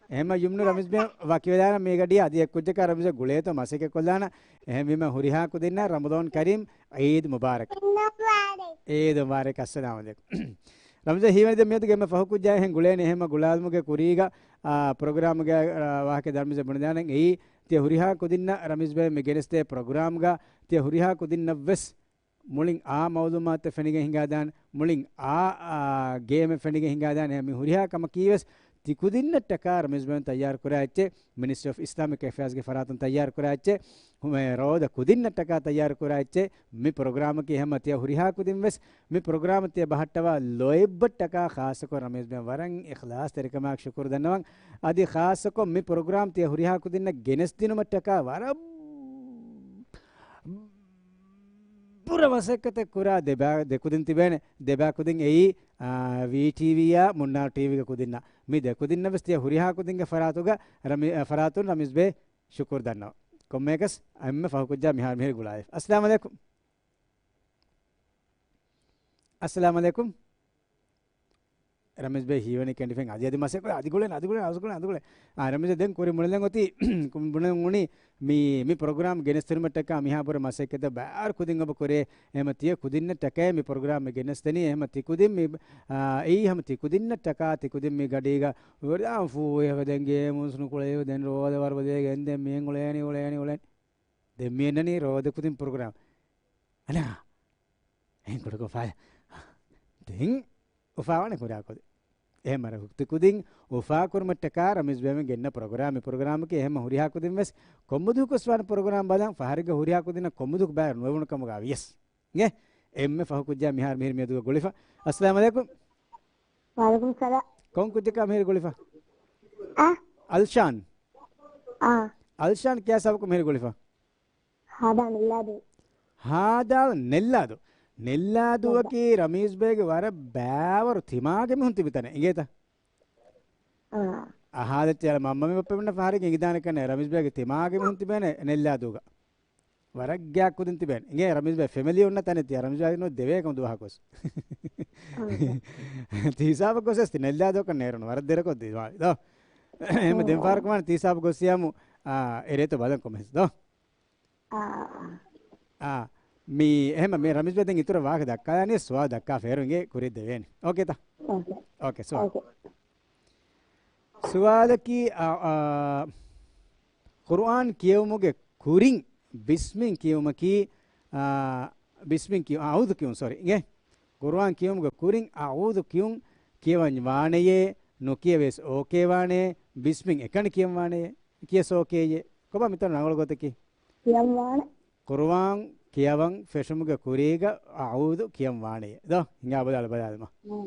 އެހެންމަ ޔުމްނު ރަމީޒް ބޭ ވަކިވެލާނަ މީގަޑި އަދި އެއްކުއްޖަކާ ރަމީޒަށް ގުޅޭތޯ މަސައްކަތް ކޮށްލާނަ. އެހެންވީމަ ހުރިހާ ކުދިންނަށް ރަމަޟާން ކަރީމް ޢީދު މުބާރަކް. ޢީދު މުބާރަކް. ޢީދު މުބާރަކް. އައްސަލާމު ޢަލައިކުމް. ރަމްޒާން ހީވަނީ ދެން މިއަދުގެ އެންމެ ފަހު ކުއްޖާ އެހެން ގުޅޭނެ އެހެންމަ ގުޅާލުމުގެ ކުރީގަ، އާ، ޕްރޮގްރާމްގެ، އާ، ވާހަކަ ދަރުމިޒަ ބުނެދާނެ އެއީ، ތިޔަ ހުރިހާ ކުދިންނަށް ރަމީޒް ބޭ މި ގެނެސްދޭ ޕްރޮގްރާމްގަ ތިޔަ ހުރިހާ ކުދިންނަށް ވެސް މުޅިން އާ މައުލޫމާތު ފެނިގެން ހިނގާދާނެ، މުޅިން އާ، އާ، ގޭމެއް ފެނިގެން ހިނގާދާނެ. މި ހުރިހާ ކަމަކީ ވެސް ތިކުދިންނަށްޓަކާ ރަމީޒް ބޭން ތައްޔާރު ކުރާ އެއްޗެއް، މިނިސްޓްރީ އޮފް އިސްލާމިކް އެފެއާޒްގެ ފަރާތުން ތައްޔާރު ކުރާ އެއްޗެއް، ހުމެ ރޯދަ ކުދިންނަށްޓަކާ ތައްޔާރު ކުރާ އެއްޗެއް، މި ޕްރޮގްރާމަކީ ހަމަ ތިޔަ ހުރިހާ ކުދިން ވެސް މި ޕްރޮގްރާމް ތިޔަ ބަހައްޓަވާ ލޯތްބަށްޓަކާ ޚާއްޞަކޮށް ރަމީޒް ބޭން ވަރަށް އިޚްލާޞްތެރިކަމާއެކު ޝުކުރު ދަންނަވަން. އަދި ޚާއްޞަކޮށް މި ޕްރޮގްރާމް ތިޔަ ހުރިހާ ކުދިންނަށް ގެނެސްދިނުމަށްޓަކާ ވަރަށް ބުރަ މަސައްކަތެއް ކުރާ ދެބާ-، ދެ ކުދިން ތިބޭނެ. ދެބާ ކުދިން އެއީ، އާ، ވީޓީވީއާ މުންނާރު ޓީވީގެ ކުދިންނާ. މި ދެ ކުދިންނަށް ވެސް ތިޔަ ހުރިހާ ކުދިންގެ ފަރާތުގަ ރަމި-، އަ، ފަރާތުން ރަމީޒް ބޭ ޝުކުރު ދަންނަވަން. ކޮންމެއަކަސް އެންމެ ފަހު ކުއްޖާ މިހާރު މިހިރި ގުޅާލި. އައްސަލާމު ޢަލައިކުމް. އައްސަލާމު ޢަލައިކުމް. ރަމީޒް ބޭ ހީވަނީ ކެނޑިފެން އަދި އަދި މަސެއް ކުރޭ، އަދި ގުޅޭނެ، އަދި ގުޅޭނެ، އަދި ގުޅޭނެ، އަދި ގުޅޭނެ. އާ، ރަމީޒް ދެން ކުރި މުޅިން އޮތީ، މުޅިން އުނި މި، މި ޕްރޮގްރާމް ގެނެސްދިނުމަށްޓަކާ މިހާ ބުރަ މަސައްކަތް ބާރު ކުދިން އޮބަ ކުރޭ. އެހެމަ ތިޔަ ކުދިންނަށްޓަކައި މި ޕްރޮގްރާމް މި ގެނެސްދެނީ. އެހެމަ ތި ކުދިން މި، އާ، އެއީ ހަމަ ތި ކުދިންނަށްޓަކާ ތި ކުދިން މި ގަޑީގަ ފޫ އެހެމަ ދެން ގޭމުސް ނުކުޅެވި ދެން ރޯދަ ވަރުބަދޭ ގެންދެން މިހެން އުޅޭނީ، އުޅޭނީ، އުޅޭނީ. ދެން މިއެންނަނީ ރޯދަ ކުދިން ޕްރޮގްރާމް. އަނާ. އެހެން ކުޑަކޮށް ފާ-، ދެން އުފާވާނެ ކުރާ ކުދިން. އެހެމަ ރަ-، ތި ކުދިން އުފާ ކުރުމަށްޓަކާ ރަމީޒް ބޭމެން ގެންނަ ޕްރޮގްރާމް، މި ޕްރޮގްރާމަކީ އެހެމަ ހުރިހާ ކުދިން ވެސް ކޮންމެ ދުވަހަކުވެސް ވާނެ ޕްރޮގްރާމް ބަލަން، ފަހަރެއްގަ ހުރިހާ ކުދިންނަށް ކޮންމެ ދުވަހަކު ބައިވެރި ނުވެވުނު ކަމުގަ ވިޔަސް. އިނގޭ؟ އެންމެ ފަހު ކުއްޖާ މިހާރު މިހިރި މިއަދުގަ ގުޅިފަ. އައްސަލާމު ޢަލައިކުމް. ވަޢަލައިކުމް ސަލާމް. ކޮން ކުއްޖަކާ މިހިރި ގުޅިފަ؟ އަ؟ އަލްޝާން. އާ. އަލްޝާން ކިޔާ ސަބަކު މިހިރި ގުޅިފަ؟ ހާދާ ނެއްލާދޫ. ހާދާ ނެއްލާދޫ. ނެއްލާދޫއަކީ ނެއްލާ-، ރަމީޒް ބޭގެ ވަރަށް ބައިވަރު ތިމާގެ މީހުން ތިބި ތަނެއް. އިނގޭތަ؟ އާ. އަހާލައްޗޭ މަންމަ މި ބައްޕަ މިންނަ ފަހަރެއްގެ އިނގިދާނެ ކަންނޭ ރަމީޒް ބޭގެ ތިމާގެ މީހުން ތިބޭނެ ނެއްލާދޫގަ. ވަރަށް ގާތް ކުދިން ތިބޭނެ. އިނގޭ ރަމީޒް ބޭ ފެމިލީ އޮންނަ ތަނެއް ތިޔަ ރަމީޒް ބޭ ނު ދެވޭ ކަމު ދުވަހަކުވެސް. އާ. ތި ހިސާބަށް ގޮސް އެސް ތި ނެއްލާދޫކަން ނޭރުނު ވަރަށް ދެރަކޮށް ދިވާ ދޯ. އެހެމަ ދެން ފާރަކު ވާނެ ތީ ހިސާބަށް ގޮސް ޔާމު، އާ، އެރޭތޯ ބަލަން ކޮމެންޓްސް ދޯ. އާ. އާ، މި އެހެމަ މި ރަމީޒް ބޭ ދެން އިތުރަށް ވާހަކަ ދައްކާލާނީ ސުވާލު ދައްކާ ފޭރު އިނގޭ ކުރިއަށް ދެވޭނެ. އޯކޭތަ؟ އޯކޭ. އޯކޭ، ސުވާލު. އޯކޭ. ސުވާލަކީ، އާ، އާ، ޤުރުއާން ކިޔެވުމުގެ ކުރިން ބިސްމިން ކިޔެވުމަކީ، އާ، ބިސްމިން ކިޔެވު-، އަޢޫޛު ކިޔުން، ސޮރީ، އިނގޭ؟ ޤުރުއާން ކިޔެވުމުގެ ކުރިން އަޢޫޛު ކިޔުން ކިޔަވަން ވާނެޔޭ، ނުކިޔެވިޔަސް އޯކޭ ވާނެޔޭ، ބިސްމިން އެކަނި ކިޔަން ވާނެޔޭ، ކިޔަސް އޯކޭ އޭ. ކޮބާ މިތަނު ރަނގަޅު ގޮތަކީ؟ ކިޔަން ވާނެ. ޤުރުއާން ކިޔަވަން ފެށުމުގެ ކުރީގަ އަޢޫޛު ކިޔަން ވާނެޔޭ. ދޯ، ހިނގާ ބަލާލަ، ބަލާލަމާ. މާ.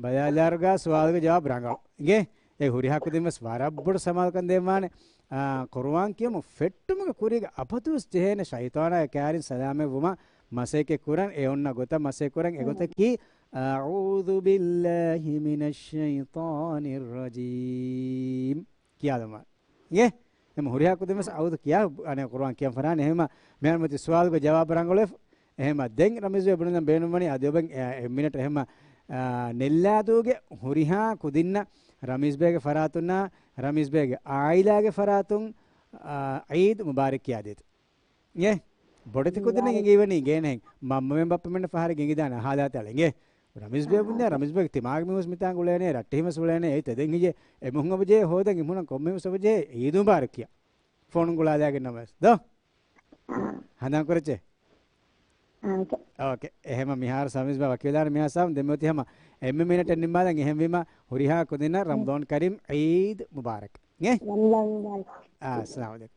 ބަލާލާރުގަ ސުވާލުގެ ޖަވާބު ރަނގަޅު. އިނގޭ؟ އެ ހުރިހާ ކުދިން ވެސް ވަރަށް ބޮޑު ސަމާލުކަން ދޭން ވާނެ. އާ، ޤުރުއާން ކިޔަމު ފެއްޓުމުގެ ކުރީގަ އަބަދުވެސް ޖެހޭނެ ޝައިޠާނާގެ ކާރިން ސަލާމަތް ވުމަށް މަސައްކަތް ކުރަން އެ އޮންނަ ގޮތަށް މަސައްކަތް ކުރަން އެގޮތަކީ، أعوذ بالله من الشيطان الرجيم. ކިޔާލަމާ. އިނގޭ؟ އެހެމަ ހުރިހާ ކުދިން ވެސް އަޢޫޛު ކިޔާ، އަނެއް ޤުރުއާން ކިޔަން ފަށާނެ. އެހެމަ މިހާރު މަތި ސުވާލުގެ ޖަވާބު ރަނގަޅުވެފަ. އެހެމަ ދެން ރަމީޒް ބޭ ބުނެލަން ބޭނުންވަނީ އަދި އޮބެން އެ، އެއް މިނެޓް އެހެމަ، އާ، ނެއްލާދޫގެ ހުރިހާ ކުދިންނަށް ރަމީޒް ބޭގެ ފަރާތުންނާ، ރަމީޒް ބޭގެ އާއިލާގެ ފަރާތުން، އާ، ޢީދު މުބާރަކް ކިޔާދޭތަ. އިނގޭ؟ ބޮޑެތި ކުދިންނަށް އިނގޭވަނީ އިނގޭނެހެން. މަންމަ މެން ބައްޕަ މެންނަށް ފަހަރެއް އިނގިދާނެ އަހާލާތާލަ އިނގޭ. ރަމީޒް ބޭ ބުންޏާ ރަމީޒް ބޭގެ ތިމާގެ މީހުން މިތާނގަ އުޅޭނެ، ރައްޓެހިން ވެސް އުޅޭނެ. އެއީ ތެދެއް ހިޖޭ. އެމީހުން އެބަޖެހޭ ހޯދަން އެމީހުންނަށް ކޮންމެ މީހުން އެބަޖެހޭ އީދު މުބާރަކް ކިޔާ. ފޯނުން ގުޅާލާގެން ނަމަވެސް. ދޯ؟ އާ. ހަނދާން ކުރައްޗޭ؟ އާ، އޯކޭ. އޯކޭ. އެހެމަ މިހާރު ސަމީޒް ބާ ވަކިވެލާނެ މިހާ ސާމް ދެން މިއޮތީ ހަމަ އެންމެ މިނެޓެއް ނިންމާލަން. އެހެންވީމަ ހުރިހާ ކުދިންނަށް ރަމަޟާން ކަރީމް ޢީދު މުބާރަކް. އިނގޭ؟ ރަމަޟާން މުބާރަކް. އާ، އައްސަލާމު ޢަލައިކުމް.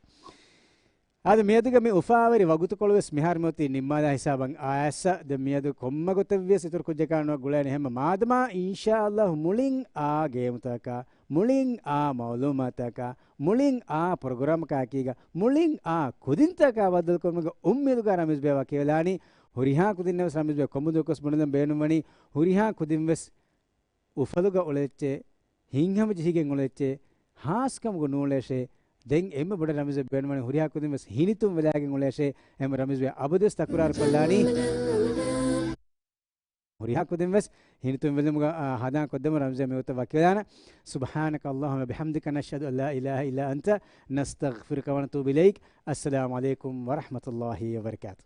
އާދެ، މިއަދުގެ މި އުފާވެރި ވަގުތުކޮޅު ވެސް މިހާރު މިއޮތީ ނިންމާލާ ހިސާބަށް އައިސް. ދެން މިއަދު ކޮންމެ ގޮތެއް ވިޔަސް އިތުރު ކުއްޖަކާ ނުވަ ގުޅޭނެ. އެހެންމަ މާދަމާ އިންޝާﷲ މުޅިން އާ ގޭމުތަކަކާ، މުޅިން އާ މައުލޫމާތަކާ، މުޅިން އާ ޕްރޮގްރާމަކާ އެކީގަ، މުޅިން އާ ކުދިންތަކާ ބައްދަލުކުރުމުގެ އުއްމީދުގަ ރަމީޒް ބޭ ވަކިވެލާނީ. ހުރިހާ ކުދިންނަށް ވެސް ރަމީޒް ބޭ ކޮންމެ ދުވަހަކުވެސް ބުނެލަން ބޭނުންވަނީ، ހުރިހާ ކުދިން ވެސް އުފަލުގަ އުޅެއްޗޭ، ހިތްހަމަޖެހިގެން އުޅެއްޗޭ، ހާސްކަމުގަ ނޫޅޭށޭ. ދެން އެންމެ ބޮޑަށް ރަމީޒް ބޭ ބޭނުންވަނީ ހުރިހާ ކުދިން ވެސް ހިނިތުން ވެލާގެން އުޅޭށޭ. އެހެން ރަމީޒް ބޭ އަބަދުވެސް ތަކުރާރު ކޮށްލާނީ. ހުރިހާ ކުދިން ވެސް ހިނިތުން ވެލުމުގަ، އާ، ހަނދާން ކޮށްދެމުން ރަމީޒް ބޭ މިވަގުތަށް ވަކިވެލާނަން. سبحانك اللهم وبحمدك، نشهد أن لا إله إلا أنت، نستغفرك ونتوب إليك. السلام عليكم ورحمة الله وبركاته.